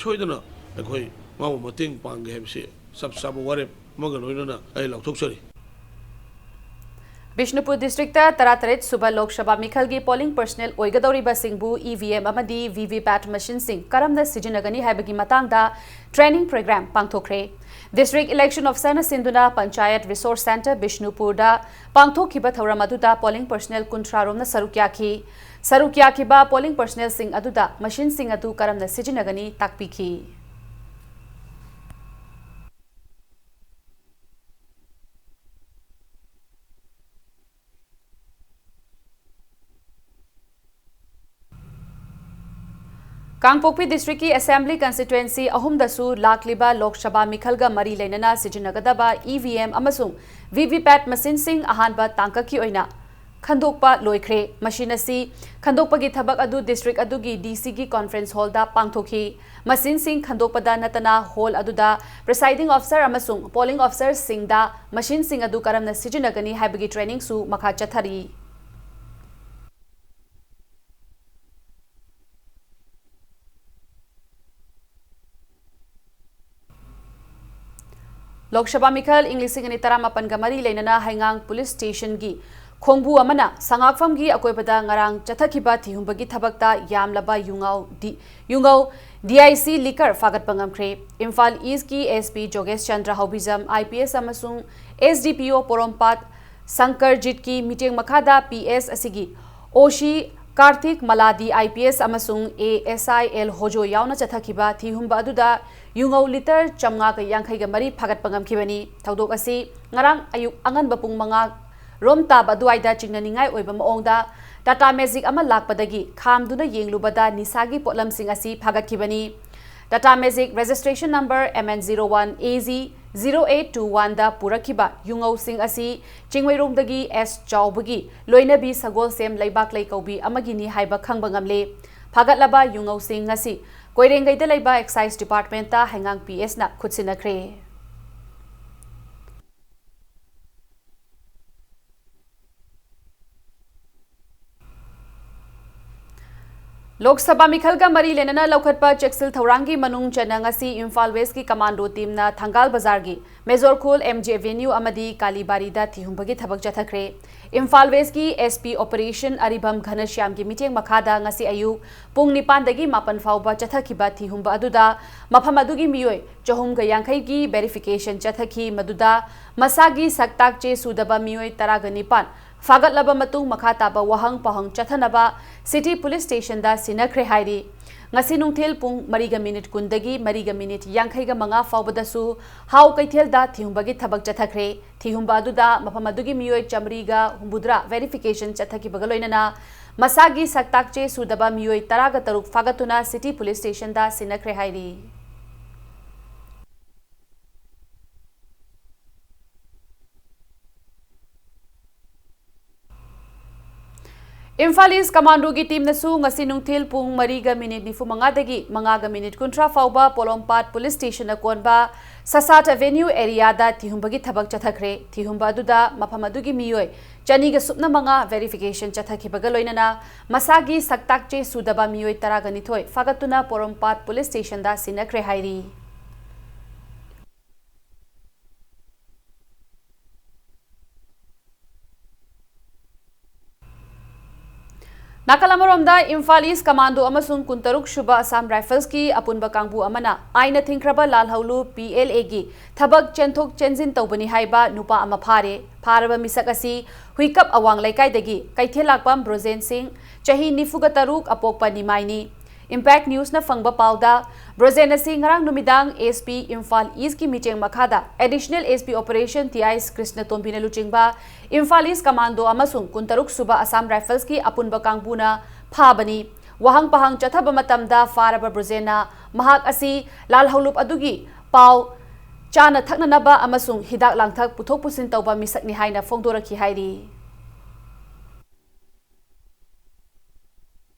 ꯁꯣꯏꯗꯅ ꯑꯩꯈꯣꯏ ꯃꯥꯕꯨ ꯃꯇꯦꯡ ꯄꯥꯡꯒꯦ ꯍꯥꯏꯕꯁꯤ ꯆꯞ ꯆꯥꯕ ꯋꯥꯔꯦꯞ ꯑꯃꯒ ꯂꯣꯏꯅꯅ ꯑꯩ ꯂꯥꯎꯊꯣꯛꯆꯔꯤ꯫ ꯕꯤꯁꯅꯨꯄꯨꯔ District ꯇ ꯇꯔꯥꯇꯔꯦꯠ ꯁꯨꯕ ꯂꯣꯛ ꯁꯚꯥ ꯃꯤꯈꯜꯒꯤ polling personnel ꯑꯣꯏꯒꯗꯧꯔꯤꯕꯁꯤꯡꯕꯨ ꯏ ꯚꯤ ꯑꯦꯝ ꯑꯃꯗꯤ ꯚꯤ ꯚꯤ ꯄꯦꯠ ꯃꯦꯁꯤꯟꯁꯤꯡ ꯀꯔꯝꯅ ꯁꯤꯖꯤꯟꯅꯒꯅꯤ ꯍꯥꯏꯕꯒꯤ ꯃꯇꯥꯡꯗ training program ꯄꯥꯡꯊꯣꯛꯈ꯭ꯔꯦ꯫ District Election Officer ꯅ ꯁꯤꯟꯗꯨꯅ Panchayat Resource Centre ꯕꯤꯁꯅꯨꯄꯨꯔꯗ ꯄꯥꯡꯊꯣꯛꯈꯤꯕ ꯊꯧꯔꯝ ꯑꯗꯨꯗ polling personnel ꯀꯨꯟꯊ꯭ꯔꯥ ꯔꯣꯝꯅ ꯁꯔꯨꯛ ꯌꯥꯈꯤ꯫ ꯁꯔꯨꯛ ꯌꯥꯈꯤꯕ polling personnel ꯁꯤꯡ ꯑꯗꯨꯗ ꯃꯦꯁꯤꯟꯁꯤꯡ ꯑꯗꯨ ꯀꯔꯝꯅ ꯁꯤꯖꯤꯟꯅꯒꯅꯤ ꯇꯥꯛꯄꯤꯈꯤ꯫ ꯀꯥꯡꯄꯣꯛꯄꯤ ꯗꯤꯁꯇ꯭ꯔꯤꯛꯀꯤ ꯑꯦꯁꯦꯝꯕ꯭ꯂꯤ ꯀꯟꯁꯇꯤꯇ꯭ꯋꯦꯟꯁꯤ ꯑꯍꯨꯝꯗꯁꯨ ꯂꯥꯛꯂꯤꯕ ꯂꯣꯛ ꯁꯚꯥ ꯃꯤꯈꯜꯒ ꯃꯔꯤ ꯂꯩꯅꯅ ꯁꯤꯖꯤꯟꯅꯒꯗꯕ ꯏ ꯚꯤ ꯑꯦꯝ ꯑꯃꯁꯨꯡ ꯚꯤ ꯚꯤ ꯄꯦꯠ ꯃꯁꯤꯟꯁꯤꯡ ꯑꯍꯥꯟꯕ ꯇꯥꯡꯀꯛꯀꯤ ꯑꯣꯏꯅ ꯈꯟꯗꯣꯛꯄ ꯂꯣꯏꯈ꯭ꯔꯦ꯫ ꯃꯁꯤꯟ ꯑꯁꯤ ꯈꯟꯗꯣꯛꯄꯒꯤ ꯊꯕꯛ ꯑꯗꯨ ꯗꯤꯁꯇ꯭ꯔꯤꯛ ꯑꯗꯨꯒꯤ ꯗꯤ ꯁꯤꯒꯤ ꯀꯣꯟꯐ꯭ꯔꯦꯟꯁ ꯍꯣꯜꯗ ꯄꯥꯡꯊꯣꯛꯈꯤ꯫ ꯃꯁꯤꯟꯁꯤꯡ ꯈꯟꯗꯣꯛꯄꯗ ꯅꯠꯇꯅ ꯍꯣꯜ ꯑꯗꯨꯗ ꯄ꯭ꯔꯤꯁꯥꯏꯗꯤꯡ ꯑꯣꯐꯤꯁꯥꯔ ꯑꯃꯁꯨꯡ ꯄꯣꯂꯤꯡ ꯑꯣꯐꯤꯁꯥꯔꯁꯤꯡꯗ ꯃꯁꯤꯟꯁꯤꯡ ꯑꯗꯨ ꯀꯔꯝꯅ ꯁꯤꯖꯤꯟꯅꯒꯅꯤ ꯍꯥꯏꯕꯒꯤ ꯇ꯭ꯔꯦꯅꯤꯡꯁꯨ ꯃꯈꯥ ꯆꯠꯊꯔꯤ꯫ ꯂꯣꯛ ꯁꯚꯥ ꯃꯤꯈꯜ ꯏꯪ ꯂꯤꯁꯤꯡ ꯑꯅꯤ ꯇꯔꯥꯃꯥꯄꯟꯒ ꯃꯔꯤ ꯂꯩꯅꯅ ꯍꯩꯉꯥꯡ ꯄꯨꯂꯤꯁ ꯁ꯭ꯇꯦꯁꯟꯒꯤ ꯈꯣꯡꯕꯨ ꯑꯃꯅ ꯁꯉꯥꯛꯐꯝꯒꯤ ꯑꯀꯣꯏꯕꯗ ꯉꯔꯥꯡ ꯆꯠꯊꯈꯤꯕ ꯊꯤꯍꯨꯝꯕꯒꯤ ꯊꯕꯛꯇ ꯌꯥꯝꯂꯕ ꯌꯨꯉꯧ ꯗꯤ-, ꯌꯨꯉꯧ ꯗꯤ ꯑꯥꯏ ꯁꯤ ꯂꯤꯀꯔ ꯐꯥꯒꯠꯄ ꯉꯝꯈ꯭ꯔꯦ꯫ ꯏꯝꯐꯥꯜ ꯏꯁꯀꯤ S P ꯖꯣꯒꯦꯁ Chandra ꯍꯧꯕꯤꯖꯝ I P S ꯑꯃꯁꯨꯡ ꯑꯦꯁ ꯗꯤ ꯄꯤ ꯑꯣ ꯄꯣꯔꯣꯝꯄꯥꯠ ꯁꯪꯀꯔꯖꯤꯠꯀꯤ ꯃꯤꯠꯌꯦꯡ ꯃꯈꯥꯗ ꯄꯤ ꯑꯦꯁ ꯑꯁꯤꯒꯤ ꯑꯣ ꯁꯤ ꯀꯥꯔꯊꯤꯛ ꯃꯂꯥꯗꯤ ꯑꯥꯏ ꯄꯤ ꯑꯦꯁ ꯑꯃꯁꯨꯡ ꯑꯦ ꯑꯦꯁ ꯑꯥꯏ ꯑꯦꯜ ꯍꯣꯖꯣ ꯌꯥꯎꯅ ꯆꯠꯊꯈꯤꯕ ꯊꯤꯍꯨꯝꯕ ꯑꯗꯨꯗ ꯌꯨꯉꯧ ꯂꯤꯇꯔ ꯆꯥꯝꯃꯉꯥꯒ ꯌꯥꯡꯈꯩꯒ ꯃꯔꯤ ꯐꯥꯒꯠꯄ ꯉꯝꯈꯤꯕꯅꯤ꯫ ꯊꯧꯗꯣꯛ ꯑꯁꯤ ꯉꯔꯥꯡ ꯑꯌꯨꯛ ꯑꯉꯟꯕ ꯄꯨꯡ ꯃꯉꯥ ꯔꯣꯝ ꯇꯥꯕ ꯑꯗꯨꯋꯥꯏꯗ ꯆꯤꯡꯅꯅꯤꯡꯉꯥꯏ ꯑꯣꯏꯕ ꯃꯑꯣꯡꯗ ꯇꯥꯇꯥ ꯃꯦꯖꯤꯛ ꯑꯃ ꯂꯥꯛꯄꯗꯒꯤ ꯈꯥꯝꯗꯨꯅ ꯌꯦꯡꯂꯨꯕꯗ ꯅꯤꯁꯥꯒꯤ ꯄꯣꯠꯂꯝꯁꯤꯡ ꯑꯁꯤ ꯐꯥꯒꯠꯈꯤꯕꯅꯤ꯫ Tata magic registration number M N zero one A G zero eight two ꯋꯥꯟꯗ ꯄꯨꯔꯛꯈꯤꯕ ꯌꯨꯉꯧꯁꯤꯡ ꯑꯁꯤ ꯆꯤꯡꯃꯩꯔꯣꯡꯗꯒꯤ ꯑꯦꯁ ꯆꯥꯎꯕꯒꯤ ꯂꯣꯏꯅꯕꯤ ꯁꯒꯣꯜꯁꯦꯝ ꯂꯩꯕꯥꯛꯂꯩ ꯀꯧꯕꯤ ꯑꯃꯒꯤꯅꯤ ꯍꯥꯏꯕ ꯈꯪꯕ ꯉꯝꯂꯦ꯫ ꯐꯥꯒꯠꯂꯕ ꯌꯨꯉꯧꯁꯤꯡ ꯉꯁꯤ ꯀꯣꯏꯔꯦꯡꯒꯩꯗ ꯂꯩꯕ ꯑꯦꯛꯁꯥꯏꯖ ꯗꯤꯄꯥꯔꯠꯃꯦꯟꯠꯇ ꯍꯩꯉꯥꯡ ꯄꯤ ꯑꯦꯁꯅ ꯈꯨꯠꯁꯤꯟꯅꯈ꯭ꯔꯦ꯫ ꯂꯣꯛ ꯁꯚꯥ ꯃꯤꯈꯜꯒ ꯃꯔꯤ ꯂꯩꯅꯅ ꯂꯧꯈꯠꯄ ꯆꯦꯛꯁꯤꯜ ꯊꯧꯔꯥꯡꯒꯤ ꯃꯅꯨꯡ ꯆꯟꯅ ꯉꯁꯤ ꯏꯝꯐꯥꯜ ꯋꯦꯁꯀꯤ ꯀꯃꯥꯟꯗꯣ ꯇꯤꯝꯅ ꯊꯪꯒꯥꯜ ꯕꯖꯥꯔꯒꯤ ꯃꯦꯖꯣꯔ ꯈꯨꯜ, ꯑꯦꯝ ꯖꯤ ꯑꯦꯚꯦꯅ꯭ꯌꯨ ꯑꯃꯗꯤ ꯀꯥꯂꯤꯕꯥꯔꯤꯗ ꯊꯤꯍꯨꯝꯕꯒꯤ ꯊꯕꯛ ꯆꯠꯊꯈ꯭ꯔꯦ꯫ ꯏꯝꯐꯥꯜ ꯋꯦꯁꯀꯤ ꯑꯦꯁ ꯄꯤ ꯑꯣꯄꯔꯦꯁꯟ ꯑꯔꯤꯕꯝ ꯘꯅꯁ꯭ꯌꯥꯝꯒꯤ ꯃꯤꯠꯌꯦꯡ ꯃꯈꯥꯗ ꯉꯁꯤ ꯑꯌꯨꯛ ꯄꯨꯡ ꯅꯤꯄꯥꯟꯗꯒꯤ ꯃꯥꯄꯟ ꯐꯥꯎꯕ ꯆꯠꯊꯈꯤꯕ ꯊꯤꯍꯨꯝꯕ ꯑꯗꯨꯗ ꯃꯐꯝ ꯑꯗꯨꯒꯤ ꯃꯤꯑꯣꯏ ꯆꯍꯨꯝꯒ ꯌꯥꯡꯈꯩꯒꯤ ꯚꯦꯔꯤꯐꯤꯀꯦꯁꯟ ꯆꯠꯊꯈꯤ, ꯃꯗꯨꯗ ꯃꯁꯥꯒꯤ ꯁꯛ ꯇꯥꯛꯆꯦ ꯁꯨꯗꯕ ꯃꯤꯑꯣꯏ ꯇꯔꯥꯒ ꯅꯤꯄꯥꯟ ꯐꯥꯒꯠꯂꯕ ꯃꯇꯨꯡ ꯃꯈꯥ ꯇꯥꯕ ꯋꯥꯍꯪ ꯄꯥꯎꯍꯪ ꯆꯠꯊꯅꯕ ꯁꯤꯇꯤ ꯄꯨꯂꯤꯁ ꯁ꯭ꯇꯦꯁꯟꯗ ꯁꯤꯟꯅꯈ꯭ꯔꯦ ꯍꯥꯏꯔꯤ꯫ ꯉꯁꯤ ꯅꯨꯡꯊꯤꯜ ꯄꯨꯡ ꯃꯔꯤꯒ ꯃꯤꯅꯤꯠ ꯀꯨꯟꯗꯒꯤ ꯃꯔꯤꯒ ꯃꯤꯅꯤꯠ ꯌꯥꯡꯈꯩꯒ ꯃꯉꯥ ꯐꯥꯎꯕꯗꯁꯨ ꯍꯥꯎ ꯀꯩꯊꯦꯜꯗ ꯊꯤꯍꯨꯝꯕꯒꯤ ꯊꯕꯛ ꯆꯠꯊꯈ꯭ꯔꯦ꯫ ꯊꯤꯍꯨꯝꯕ ꯑꯗꯨꯗ ꯃꯐꯝ ꯑꯗꯨꯒꯤ ꯃꯤꯑꯣꯏ ꯆꯥꯃꯔꯤꯒ ꯍꯨꯝꯐꯨꯇꯔꯥ ꯚꯦꯔꯤꯐꯤꯀꯦꯁꯟ ꯆꯠꯊꯈꯤꯕꯒ ꯂꯣꯏꯅꯅ ꯃꯁꯥꯒꯤ ꯁꯛꯇꯥꯛ ꯆꯦ ꯁꯨꯗꯕ ꯃꯤꯑꯣꯏ ꯇꯔꯥꯒ ꯇꯔꯨꯛ ꯐꯥꯒꯠꯇꯨꯅ City Police Station ꯗ ꯁꯤꯟꯅꯈ꯭ꯔꯦ ꯍꯥꯏꯔꯤ꯫ ꯏꯝꯐꯥꯜ ꯏꯁ ꯀꯃꯥꯟꯗꯣꯒꯤ ꯇꯤꯝꯅꯁꯨ ꯉꯁꯤ ꯅꯨꯡꯊꯤꯜ ꯄꯨꯡ ꯃꯔꯤꯒ ꯃꯤꯅꯤꯠ ꯅꯤꯐꯨ ꯃꯉꯥꯗꯒꯤ ꯃꯉꯥꯒ ꯃꯤꯅꯤꯠ ꯀꯨꯟꯊ꯭ꯔꯥ ꯐꯥꯎꯕ ꯄꯣꯂꯣꯝꯄꯥꯠ ꯄꯨꯂꯤꯁ ꯁ꯭ꯇꯦꯁꯟꯅ ꯀꯣꯟꯕ ꯁꯁꯥꯠ ꯑꯦꯚꯦꯅ꯭ꯌꯨ ꯑꯦꯔꯤꯌꯥꯗ ꯊꯤꯍꯨꯝꯕꯒꯤ ꯊꯕꯛ ꯆꯠꯊꯈ꯭ꯔꯦ꯫ ꯊꯤꯍꯨꯝꯕ ꯑꯗꯨꯗ ꯃꯐꯝ ꯑꯗꯨꯒꯤ ꯃꯤꯑꯣꯏ ꯆꯅꯤꯒ ꯁꯨꯞꯅ ꯃꯉꯥ ꯚꯦꯔꯤꯐꯤꯀꯦꯁꯟ ꯆꯠꯊꯈꯤꯕꯒ ꯂꯣꯏꯅꯅ ꯃꯁꯥꯒꯤ ꯁꯛꯇꯥꯛ ꯆꯦ ꯁꯨꯗꯕ ꯃꯤꯑꯣꯏ ꯇꯔꯥꯒ ꯅꯤꯊꯣꯏ ꯐꯥꯒꯠꯇꯨꯅ ꯄꯣꯔꯣꯝꯄꯥꯠ ꯄꯨꯂꯤꯁ ꯁ꯭ꯇꯦꯁꯟꯗ ꯁꯤꯟꯅꯈ꯭ꯔꯦ ꯍꯥꯏꯔꯤ꯫ ꯅꯥꯀꯜ ꯑꯃꯔꯣꯝꯗ, ꯏꯝꯐꯥꯜ ꯏꯁ ꯀꯃꯥꯟꯗꯣ ꯑꯃꯁꯨꯡ ꯀꯨꯟꯇꯔꯨꯛ ꯁꯨꯕ ꯑꯁꯥꯝ ꯔꯥꯏꯐꯜꯁꯀꯤ ꯑꯄꯨꯟꯕ ꯀꯥꯡꯕꯨ ꯑꯃꯅ ꯑꯥꯏꯟꯅ ꯊꯤꯡꯈ꯭ꯔꯕ ꯂꯥꯜꯍꯧꯂꯨ P L Aꯒꯤ ꯊꯕꯛ ꯆꯦꯟꯊꯣꯛ ꯆꯦꯟꯁꯤꯟ ꯇꯧꯕꯅꯤ ꯍꯥꯏꯕ ꯅꯨꯄꯥ ꯑꯃ ꯐꯥꯔꯦ꯫ ꯐꯥꯔꯕ ꯃꯤꯁꯛ ꯑꯁꯤ ꯍꯨꯏꯀꯞ ꯑꯋꯥꯡ ꯂꯩꯀꯥꯏꯗꯒꯤ ꯀꯩꯊꯦꯜꯂꯥꯛꯄꯝ ꯕ꯭ꯔꯣꯖꯦꯟ ꯁꯤꯡ, ꯆꯍꯤ ꯅꯤꯐꯨꯒ ꯇꯔꯨꯛ, ꯑꯄꯣꯛꯄ ꯅꯤꯃꯥꯏꯅꯤ꯫ Impact Newsꯅ ꯐꯪꯕ ꯄꯥꯎꯗ, ꯕ꯭ꯔꯣꯖꯦꯟ ꯑꯁꯤ ꯉꯔꯥꯡ ꯅꯨꯃꯤꯗꯥꯡ S P ꯏꯝꯐꯥꯜ ꯏꯁꯀꯤ ꯃꯤꯠꯌꯦꯡ ꯃꯈꯥꯗ Additional S P Operation T I Krishna ꯇꯣꯝꯕꯤꯅ ꯂꯨꯆꯤꯡꯕ ꯏꯝꯐꯥꯜ ꯏꯁ ꯀꯃꯥꯟꯗꯣ ꯑꯃꯁꯨꯡ ꯀꯨꯟꯇꯔꯨꯛ ꯁꯨꯕ ꯑꯁꯥꯝ ꯔꯥꯏꯐꯜꯁꯀꯤ ꯑꯄꯨꯟꯕ ꯀꯥꯡꯕꯨꯅ ꯐꯥꯕꯅꯤ꯫ ꯋꯥꯍꯪ ꯄꯥꯍꯪ ꯆꯠꯊꯕ ꯃꯇꯝꯗ ꯐꯥꯔꯕ ꯕ꯭ꯔꯣꯖꯦꯟꯅ ꯃꯍꯥꯛ ꯑꯁꯤ ꯂꯥꯜꯍꯧꯂꯨꯞ ꯑꯗꯨꯒꯤ ꯄꯥꯎ, ꯆꯥꯅ ꯊꯛꯅꯅꯕ ꯑꯃꯁꯨꯡ ꯍꯤꯗꯥꯛ ꯂꯥꯡꯊꯛ ꯄꯨꯊꯣꯛ ꯄꯨꯁꯤꯟ ꯇꯧꯕ ꯃꯤꯁꯛꯅꯤ ꯍꯥꯏꯅ ꯐꯣꯡꯗꯣꯔꯛꯈꯤ ꯍꯥꯏꯔꯤ꯫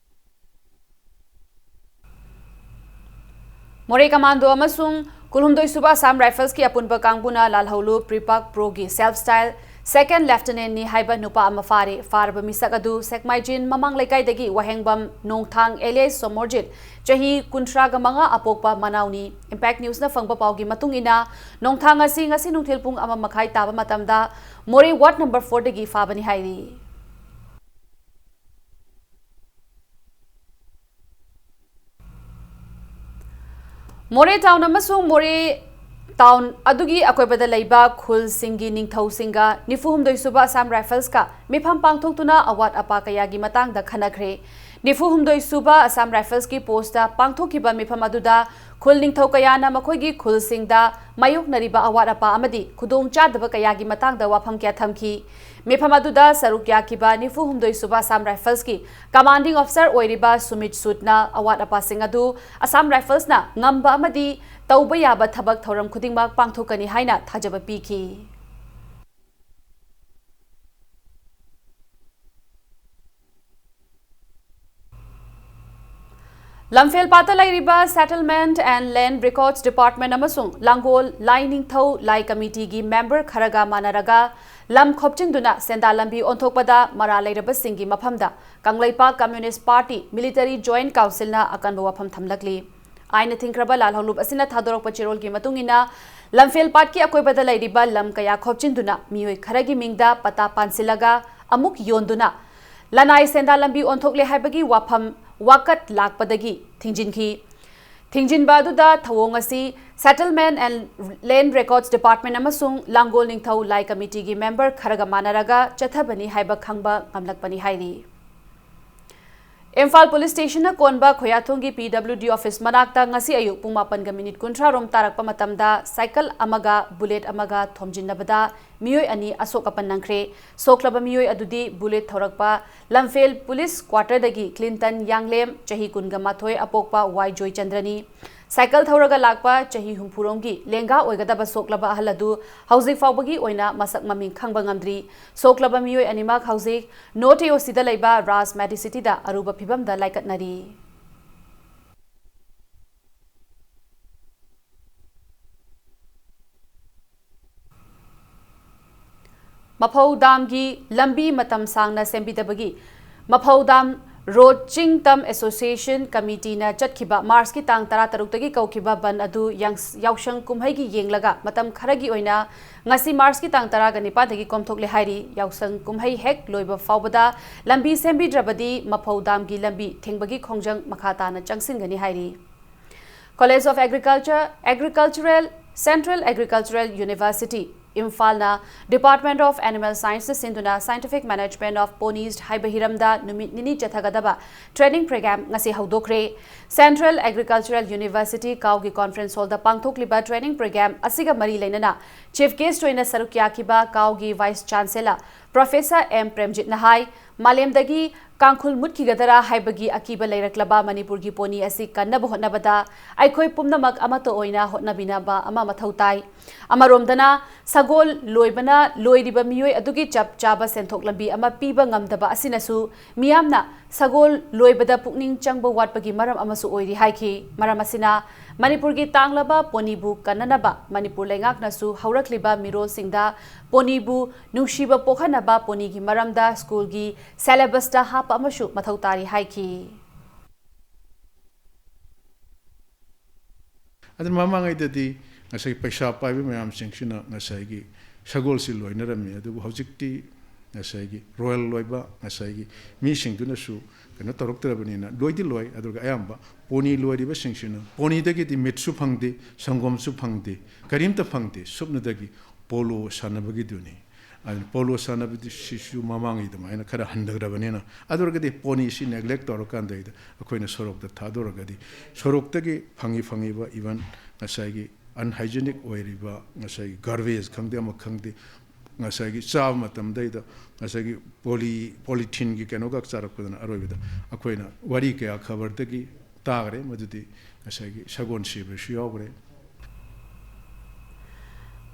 ꯃꯣꯔꯦ ꯀꯃꯥꯟꯗꯣ ꯑꯃꯁꯨꯡ ꯀꯨꯟꯍꯨꯝꯗꯣꯏ ꯁꯨꯕ ꯑꯁꯥꯝ ꯔꯥꯏꯐꯜꯁꯀꯤ ꯑꯄꯨꯟꯕ ꯀꯥꯡꯕꯨꯅ ꯂꯥꯜꯍꯧꯂꯨꯞ ꯄ꯭ꯔꯤꯄꯥꯛ ꯄ꯭ꯔꯣꯒꯤ self style second lieutenantꯅꯤ ꯍꯥꯏꯕ ꯅꯨꯄꯥ ꯑꯃ ꯐꯥꯔꯦ꯫ ꯐꯥꯔꯕ ꯃꯤꯁꯛ ꯑꯗꯨ ꯁꯦꯛꯃꯥꯏꯖꯤꯟ ꯃꯃꯥꯡ ꯂꯩꯀꯥꯏꯗꯒꯤ ꯋꯥꯍꯦꯡꯕꯝ ꯅꯣꯡꯊꯥꯡ alias ꯁꯣꯃꯣꯔꯖꯤꯠ, ꯆꯍꯤ ꯀꯨꯟꯊ꯭ꯔꯥꯒ ꯃꯉꯥ, ꯑꯄꯣꯛꯄ ꯃꯅꯥꯎꯅꯤ꯫ Impact Newsꯅ ꯐꯪꯕ ꯄꯥꯎꯒꯤ ꯃꯇꯨꯡ ꯏꯟꯅ, ꯅꯣꯡꯊꯥꯡ ꯑꯁꯤ ꯉꯁꯤ ꯅꯨꯡꯊꯤꯜ ꯄꯨꯡ ꯑꯃ ꯃꯈꯥꯏ ꯇꯥꯕ ꯃꯇꯝꯗ ꯃꯣꯔꯦ ward number fourꯗꯒꯤ ꯐꯥꯕꯅꯤ ꯍꯥꯏꯔꯤ꯫ ꯃꯣꯔꯦ town ꯑꯃꯁꯨꯡ ꯃꯣꯔꯦ town ꯑꯗꯨꯒꯤ ꯑꯀꯣꯏꯕꯗ ꯂꯩꯕ ꯈꯨꯜꯁꯤꯡꯒꯤ ꯅꯤꯡꯊꯧꯁꯤꯡꯒ ꯅꯤꯐꯨꯍꯨꯝꯗꯣꯏ ꯁꯨꯕ ꯑꯁꯥꯝ ꯔꯥꯏꯐꯜꯁꯀ ꯃꯤꯐꯝ ꯄꯥꯡꯊꯣꯛꯇꯨꯅ ꯑꯋꯥꯠ ꯑꯄꯥ ꯀꯌꯥꯒꯤ ꯃꯇꯥꯡꯗ ꯈꯟꯅꯈ꯭ꯔꯦ꯫ ꯅꯤꯐꯨ ꯍꯨꯝꯗꯣꯏ ꯁꯨꯕ Assam Riflesꯀꯤ postꯇ ꯄꯥꯡꯊꯣꯛꯈꯤꯕ ꯃꯤꯐꯝ ꯑꯗꯨꯗ ꯈꯨꯜ ꯅꯤꯡꯊꯧ ꯀꯌꯥꯅ ꯃꯈꯣꯏꯒꯤ ꯈꯨꯜꯁꯤꯡꯗ ꯃꯥꯌꯣꯛꯅꯔꯤꯕ ꯑꯋꯥꯠ ꯑꯄꯥ ꯑꯃꯗꯤ ꯈꯨꯗꯣꯡꯆꯥꯗꯕ ꯀꯌꯥꯒꯤ ꯃꯇꯥꯡꯗ ꯋꯥꯐꯝ ꯀꯌꯥ ꯊꯝꯈꯤ꯫ ꯃꯤꯐꯝ ꯑꯗꯨꯗ ꯁꯔꯨꯛ ꯌꯥꯈꯤꯕ ꯅꯤꯐꯨ ꯍꯨꯝꯗꯣꯏ ꯁꯨꯕ Assam Riflesꯀꯤ commanding officer ꯑꯣꯏꯔꯤꯕ ꯁꯨꯃꯤꯠ ꯁꯨꯗꯅ ꯑꯋꯥꯠ ꯑꯄꯥꯁꯤꯡ ꯑꯗꯨ Assam Riflesꯅ ꯉꯝꯕ ꯑꯃꯗꯤ ꯇꯧꯕ ꯌꯥꯕ ꯊꯕꯛ ꯊꯧꯔꯝ ꯈꯨꯗꯤꯡꯃꯛ ꯄꯥꯡꯊꯣꯛꯀꯅꯤ ꯍꯥꯏꯅ ꯊꯥꯖꯕ ꯄꯤꯈꯤ꯫ ꯂꯝꯐꯦꯜ ꯄꯥꯠꯇ ꯂꯩꯔꯤꯕ Settlement and Land Records Department ꯑꯃꯁꯨꯡ ꯂꯥꯡꯒꯣꯜ ꯂꯥꯏꯅꯤꯡꯊꯧ ꯂꯥꯏ committeeꯒꯤ member ꯈꯔꯒ ꯃꯥꯟꯅꯔꯒ ꯂꯝ ꯈꯣꯞꯆꯤꯟꯗꯨꯅ ꯁꯦꯟꯗꯥ ꯂꯝꯕꯤ ꯑꯣꯟꯊꯣꯛꯄꯗ ꯃꯔꯥꯜ ꯂꯩꯔꯕꯁꯤꯡꯒꯤ ꯃꯐꯝꯗ Kangleipak Communist Party Military Joint Councilꯅ ꯑꯀꯟꯕ ꯋꯥꯐꯝ ꯊꯝꯂꯛꯂꯤ꯫ ꯑꯥꯏꯟꯅ ꯊꯤꯡꯈ꯭ꯔꯕ ꯂꯥꯜꯍꯧꯂꯨꯞ ꯑꯁꯤꯅ ꯊꯥꯗꯣꯔꯛꯄ ꯆꯦꯔꯣꯜꯒꯤ ꯃꯇꯨꯡ ꯏꯟꯅ, ꯂꯝꯐꯦꯜ ꯄꯥꯠꯀꯤ ꯑꯀꯣꯏꯕꯗ ꯂꯩꯔꯤꯕ ꯂꯝ ꯀꯌꯥ ꯈꯣꯞꯆꯤꯟꯗꯨꯅ ꯃꯤꯑꯣꯏ ꯈꯔꯒꯤ ꯃꯤꯡꯗ ꯄꯇꯥ ꯄꯥꯟꯁꯤꯜꯂꯒ ꯑꯃꯨꯛ ꯌꯣꯟꯗꯨꯅ ꯂꯅꯥꯏ ꯁꯦꯟꯗꯥ ꯂꯝꯕꯤ ꯑꯣꯟꯊꯣꯛꯂꯦ ꯍꯥꯏꯕꯒꯤ ꯋꯥꯐꯝ ꯋꯥꯀꯠ ꯂꯥꯛꯄꯗꯒꯤ ꯊꯤꯡꯖꯤꯟꯈꯤ꯫ ꯊꯤꯡꯖꯤꯟꯕ ꯑꯗꯨꯗ ꯊꯧꯑꯣꯡ ꯑꯁꯤ Settlement and Land Records Department ꯑꯃꯁꯨꯡ ꯂꯥꯡꯒꯣꯜ ꯅꯤꯡꯊꯧ ꯂꯥꯏ committeeꯒꯤ member ꯈꯔꯒ ꯃꯥꯟꯅꯔꯒ ꯆꯠꯊꯕꯅꯤ ꯍꯥꯏꯕ ꯈꯪꯕ ꯉꯝꯂꯛꯄꯅꯤ ꯍꯥꯏꯔꯤ꯫ ꯏꯝꯐꯥꯜ Police Stationꯅ ꯀꯣꯟꯕ ꯈꯣꯌꯥꯊꯣꯡꯒꯤ P W D office ꯃꯅꯥꯛꯇ ꯉꯁꯤ ꯑꯌꯨꯛ ꯄꯨꯡ ꯃꯥꯄꯟꯒ minute ꯀꯨꯟꯊ꯭ꯔꯥ ꯔꯣꯝ ꯇꯥꯔꯛꯄ ꯃꯇꯝꯗ cycle ꯑꯃꯒ bullet ꯑꯃꯒ ꯊꯣꯝꯖꯤꯟꯅꯕꯗ ꯃꯤꯑꯣꯏ ꯑꯅꯤ ꯑꯁꯣꯛ ꯑꯄꯟ ꯅꯪꯈ꯭ꯔꯦ꯫ ꯁꯣꯛꯂꯕ ꯃꯤꯑꯣꯏ ꯑꯗꯨꯗꯤ bullet ꯊꯧꯔꯛꯄ ꯂꯝꯐꯦꯜ Police Quarterꯗꯒꯤ ꯀ꯭ꯂꯤꯟꯇꯟ ꯌꯥꯡꯂꯦꯝ, ꯆꯍꯤ ꯀꯨꯟꯒ ꯃꯥꯊꯣꯏ, ꯑꯄꯣꯛꯄ ꯋꯥꯏ ꯖꯣꯏꯆꯟꯗ꯭ꯔꯅꯤ꯫ Cycle ꯊꯧꯔꯒ ꯂꯥꯛꯄ ꯆꯍꯤ ꯍꯨꯝꯐꯨ ꯔꯣꯝꯒꯤ ꯂꯦꯡꯒꯥ ꯑꯣꯏꯒꯗꯕ ꯁꯣꯛꯂꯕ ꯑꯍꯜ ꯑꯗꯨ ꯍꯧꯖꯤꯛ ꯐꯥꯎꯕꯒꯤ ꯑꯣꯏꯅ ꯃꯁꯛ ꯃꯃꯤꯡ ꯈꯪꯕ ꯉꯝꯗ꯭ꯔꯤ꯫ ꯁꯣꯛꯂꯕ ꯃꯤꯑꯣꯏ ꯑꯅꯤꯃꯛ ꯍꯧꯖꯤꯛ North A O Cꯗ ꯂꯩꯕ ꯔꯥꯖ Medicityꯗ ꯑꯔꯨꯕ ꯐꯤꯚꯝꯗ ꯂꯥꯏꯀꯠꯅꯔꯤ꯫ ꯃꯐꯧ ꯗꯥꯝꯒꯤ ꯂꯝꯕꯤ ꯃꯇꯝ ꯁꯥꯡꯅ ꯁꯦꯝꯕꯤꯗꯕꯒꯤ ꯃꯐꯧ ꯗꯥꯝ ꯔꯣꯗ ꯆꯤꯡ ꯇꯝ Association Committeeꯅ ꯆꯠꯈꯤꯕ ꯃꯥꯔꯆꯀꯤ ꯇꯥꯡ ꯇꯔꯥꯇꯔꯨꯛꯇꯒꯤ ꯀꯧꯈꯤꯕ ꯕꯟ ꯑꯗꯨ ꯌꯥꯡꯁ-, ꯌꯥꯎꯁꯪ ꯀꯨꯝꯍꯩꯒꯤ ꯌꯦꯡꯂꯒ ꯃꯇꯝ ꯈꯔꯒꯤ ꯑꯣꯏꯅ ꯉꯁꯤ ꯃꯥꯔꯆꯀꯤ ꯇꯥꯡ ꯇꯔꯥꯒ ꯅꯤꯄꯥꯟꯗꯒꯤ ꯀꯣꯝꯊꯣꯛꯂꯦ ꯍꯥꯏꯔꯤ꯫ ꯌꯥꯎꯁꯪ ꯀꯨꯝꯍꯩ ꯍꯦꯛ ꯂꯣꯏꯕ ꯐꯥꯎꯕꯗ ꯂꯝꯕꯤ ꯁꯦꯝꯕꯤꯗ꯭ꯔꯕꯗꯤ ꯃꯐꯧ ꯗꯥꯝꯒꯤ ꯂꯝꯕꯤ ꯊꯤꯡꯕꯒꯤ ꯈꯣꯡꯖꯪ ꯃꯈꯥ ꯇꯥꯅ ꯆꯪꯁꯤꯟꯒꯅꯤ ꯍꯥꯏꯔꯤ꯫ College of Agriculture, Agricultural, Central Agricultural University, ꯏꯝꯐꯥꯜꯅ Department of Animal Scienceꯅ ꯁꯤꯟꯗꯨꯅ Scientific Management of Ponies ꯍꯥꯏꯕ ꯍꯤꯔꯝꯗ ꯅꯨꯃꯤꯠ ꯅꯤꯅꯤ ꯆꯠꯊꯒꯗꯕ training program ꯉꯁꯤ ꯍꯧꯗꯣꯛꯈ꯭ꯔꯦ꯫ Central Agricultural University ꯀꯥꯎꯒꯤ conference hallꯗ ꯄꯥꯡꯊꯣꯛꯂꯤꯕ training program ꯑꯁꯤꯒ ꯃꯔꯤ ꯂꯩꯅꯅ chief guest ꯑꯣꯏꯅ ꯁꯔꯨꯛ ꯌꯥꯈꯤꯕ ꯀꯥꯎꯒꯤ vice chancellor Professor ꯑꯦꯝ ꯄ꯭ꯔꯦꯝꯖꯤꯠꯅ ꯍꯥꯏ, ꯃꯥꯂꯦꯝꯗꯒꯤ ꯀꯥꯡꯈꯨꯜ ꯃꯨꯠꯈꯤꯒꯗꯔꯥ ꯍꯥꯏꯕꯒꯤ ꯑꯀꯤꯕ ꯂꯩꯔꯛꯂꯕ ꯃꯅꯤꯄꯨꯔꯒꯤ ꯄꯣꯅꯤ ꯑꯁꯤ ꯀꯟꯅꯕ ꯍꯣꯠꯅꯕꯗ ꯑꯩꯈꯣꯏ ꯄꯨꯝꯅꯃꯛ ꯑꯃꯠꯇ ꯑꯣꯏꯅ ꯍꯣꯠꯅꯕꯤꯅꯕ ꯑꯃ ꯃꯊꯧ ꯇꯥꯏ꯫ ꯑꯃꯔꯣꯝꯗꯅ ꯁꯒꯣꯜ ꯂꯣꯏꯕꯅ ꯂꯣꯏꯔꯤꯕ ꯃꯤꯑꯣꯏ ꯑꯗꯨꯒꯤ ꯆꯞ ꯆꯥꯕ ꯁꯦꯟꯊꯣꯛ ꯂꯝꯕꯤ ꯑꯃ ꯄꯤꯕ ꯉꯝꯗꯕ ꯑꯁꯤꯅꯁꯨ ꯃꯤꯌꯥꯝꯅ ꯁꯒꯣꯜ ꯂꯣꯏꯕꯗ ꯄꯨꯛꯅꯤꯡ ꯆꯪꯕ ꯋꯥꯠꯄꯒꯤ ꯃꯔꯝ ꯑꯃꯁꯨ ꯑꯣꯏꯔꯤ ꯍꯥꯏꯈꯤ꯫ ꯃꯔꯝ ꯑꯁꯤꯅ ꯃꯅꯤꯄꯨꯔꯒꯤ ꯇꯥꯡꯂꯕ ꯄꯣꯅꯤꯕꯨ ꯀꯟꯅꯅꯕ ꯃꯅꯤꯄꯨꯔ ꯂꯩꯉꯥꯛꯅꯁꯨ ꯍꯧꯔꯛꯂꯤꯕ ꯃꯤꯔꯣꯜꯁꯤꯡꯗ ꯄꯣꯅꯤꯕꯨ ꯅꯨꯡꯁꯤꯕ ꯄꯣꯛꯍꯟꯅꯕ ꯄꯣꯅꯤꯒꯤ ꯃꯔꯝꯗ ꯁ꯭ꯀꯨꯜꯒꯤ syllabusꯇ ꯍꯥꯞꯄ ꯑꯃꯁꯨ ꯃꯊꯧ ꯇꯥꯔꯤ ꯍꯥꯏꯈꯤ꯫ ꯑꯗꯨꯅ ꯃꯃꯥꯡꯉꯩꯗꯗꯤ ꯉꯁꯥꯏ ꯄꯩꯁꯥ ꯄꯥꯏꯕ ꯃꯌꯥꯝꯁꯤꯡꯁꯤꯅ ꯉꯁꯥꯏꯒꯤ ꯁꯒꯣꯜꯁꯤ ꯂꯣꯏꯅꯔꯝꯃꯤ꯫ ꯑꯗꯨꯕꯨ ꯍꯧꯖꯤꯛꯇꯤ ꯉꯁꯥꯏꯒꯤ ꯔꯣꯌꯦꯜ ꯂꯣꯏꯕ ꯉꯁꯥꯏꯒꯤ ꯃꯤꯁꯤꯡꯗꯨꯅꯁꯨ ꯀꯩꯅꯣ ꯇꯧꯔꯛꯇ꯭ꯔꯕꯅꯤꯅ ꯂꯣꯏꯗꯤ ꯂꯣꯏ, ꯑꯗꯨꯒ ꯑꯌꯥꯝꯕ ꯄꯣꯅꯤ ꯂꯣꯏꯔꯤꯕꯁꯤꯡꯁꯤꯅ ꯄꯣꯅꯤꯗꯒꯤꯗꯤ ꯃꯤꯠꯁꯨ ꯐꯪꯗꯦ, ꯁꯪꯒꯣꯝꯁꯨ ꯐꯪꯗꯦ, ꯀꯔꯤꯝꯇ ꯐꯪꯗꯦ꯫ ꯁꯨꯞꯅꯗꯒꯤ ꯄꯣꯂꯣ ꯁꯥꯟꯅꯕꯒꯤꯗꯨꯅꯤ꯫ ꯑꯗꯨ ꯄꯣꯂꯣ ꯁꯥꯟꯅꯕꯗꯨ ꯁꯤꯁꯨ ꯃꯃꯥꯡꯒꯤ ꯑꯗꯨꯃꯥꯏꯅ ꯈꯔ ꯍꯟꯊꯈ꯭ꯔꯕꯅꯤꯅ, ꯑꯗꯨ ꯑꯣꯏꯔꯒꯗꯤ ꯄꯣꯅꯤꯁꯤ neglect ꯇꯧꯔꯀꯥꯟꯗꯩꯗ ꯑꯩꯈꯣꯏꯅ ꯁꯣꯔꯣꯛꯇ ꯊꯥꯗꯣꯔꯒꯗꯤ ꯁꯣꯔꯣꯛꯇꯒꯤ ꯐꯪꯉꯤ ꯐꯪꯉꯤꯕ even ꯉꯁꯥꯏꯒꯤ unhygienic ꯑꯣꯏꯔꯤꯕ ꯉꯁꯥꯏꯒꯤ garbage ꯈꯪꯗꯦ ꯑꯃ ꯈꯪꯗꯦ ꯉꯁꯥꯏꯒꯤ ꯆꯥꯕ ꯃꯇꯝꯗꯩꯗ ꯉꯁꯥꯏꯒꯤ ꯄꯣꯂꯤ polytheneꯒꯤ ꯀꯩꯅꯣꯒ ꯆꯥꯔꯛꯄꯗꯨꯅ ꯑꯔꯣꯏꯕꯗ ꯑꯩꯈꯣꯏꯅ ꯋꯥꯔꯤ ꯀꯌꯥ ꯈꯕꯔꯗꯒꯤ ꯇꯥꯈ꯭ꯔꯦ꯫ ꯃꯗꯨꯗꯤ ꯉꯁꯥꯏꯒꯤ ꯁꯒꯣꯜ ꯁꯤꯕꯁꯨ ꯌꯥꯎꯈ꯭ꯔꯦ꯫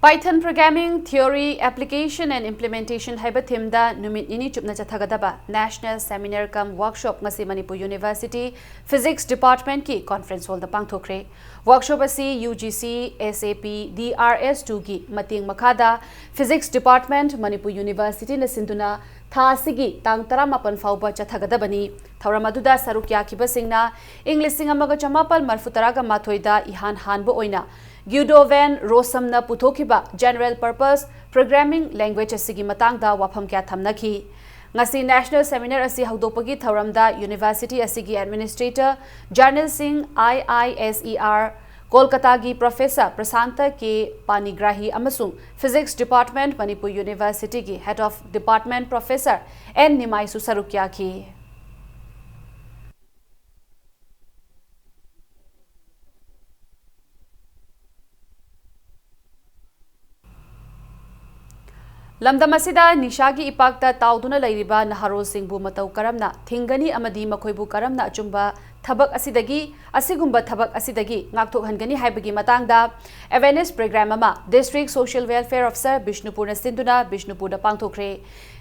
Python Programming Theory, Application and Implementation ꯍꯥꯏꯕ themeꯗ ꯅꯨꯃꯤꯠ ꯅꯤꯅꯤ ꯆꯨꯞꯅ ꯆꯠꯊꯒꯗꯕ National Seminar cum Workshop ꯉꯁꯤ Manipur University Physics Departmentꯀꯤ conference hallꯗ ꯄꯥꯡꯊꯣꯛꯈ꯭ꯔꯦ꯫ Workshop ꯑꯁꯤ UGC SAP DRS twoꯒꯤ ꯃꯇꯦꯡ ꯃꯈꯥꯗ Physics Department, ꯃꯅꯤꯄꯨꯔ Universityꯅ ꯁꯤꯟꯗꯨꯅ ꯊꯥ ꯑꯁꯤꯒꯤ ꯇꯥꯡ ꯇꯔꯥꯃꯥꯄꯟ ꯐꯥꯎꯕ ꯆꯠꯊꯒꯗꯕꯅꯤ꯫ ꯊꯧꯔꯝ ꯑꯗꯨꯗ ꯁꯔꯨꯛ ꯌꯥꯈꯤꯕꯁꯤꯡꯅ ꯏꯪ ꯂꯤꯁꯤꯡ ꯑꯃꯒ ꯆꯃꯥꯄꯜ ꯃꯔꯤꯐꯨ ꯇꯔꯥꯒ ꯃꯥꯊꯣꯏꯗ ꯏꯍꯥꯟ ꯍꯥꯟꯕ ꯑꯣꯏꯅ Guido van Rossumꯅ ꯄꯨꯊꯣꯛꯈꯤꯕ General Purpose Programming Language ꯑꯁꯤꯒꯤ ꯃꯇꯥꯡꯗ ꯋꯥꯐꯝ ꯀꯌꯥ ꯊꯝꯅꯈꯤ꯫ ꯉꯁꯤ National Seminar ꯑꯁꯤ ꯍꯧꯗꯣꯛꯄꯒꯤ ꯊꯧꯔꯝꯗ University ꯑꯁꯤꯒꯤ Administrator General ꯁꯤꯡ, IISER ꯀꯣꯜꯀꯇꯥꯒꯤ Professor ꯄ꯭ꯔꯁꯥꯟꯇ ꯀꯦ ꯄꯥꯅꯤꯒ꯭ꯔꯥꯍꯤ ꯑꯃꯁꯨꯡ Physics Department, ꯃꯅꯤꯄꯨꯔ University ꯒꯤ Head of Department Professor N ꯅꯤꯃꯥꯏꯁꯨ ꯁꯔꯨꯛ ꯌꯥꯈꯤ꯫ ꯂꯝꯗꯝ ꯑꯁꯤꯗ ꯅꯤꯁꯥꯒꯤ ꯏꯄꯥꯛꯇ ꯇꯥꯎꯗꯨꯅ ꯂꯩꯔꯤꯕ ꯅꯍꯥꯔꯣꯜꯁꯤꯡꯕꯨ ꯃꯇꯧ ꯀꯔꯝꯅ ꯊꯤꯡꯒꯅꯤ ꯑꯃꯗꯤ ꯃꯈꯣꯏꯕꯨ ꯀꯔꯝꯅ ꯑꯆꯨꯝꯕ ꯊꯕꯛ ꯑꯁꯤꯗꯒꯤ, ꯑꯁꯤꯒꯨꯝꯕ ꯊꯕꯛ ꯑꯁꯤꯗꯒꯤ ꯉꯥꯛꯊꯣꯛꯍꯟꯒꯅꯤ ꯍꯥꯏꯕꯒꯤ ꯃꯇꯥꯡꯗ awareness program ꯑꯃ District Social Welfare Officer ꯕꯤꯁꯅꯨꯄꯨꯔꯅ ꯁꯤꯟꯗꯨꯅ ꯕꯤꯁꯅꯨꯄꯨꯔꯗ ꯄꯥꯡꯊꯣꯛꯈ꯭ꯔꯦ꯫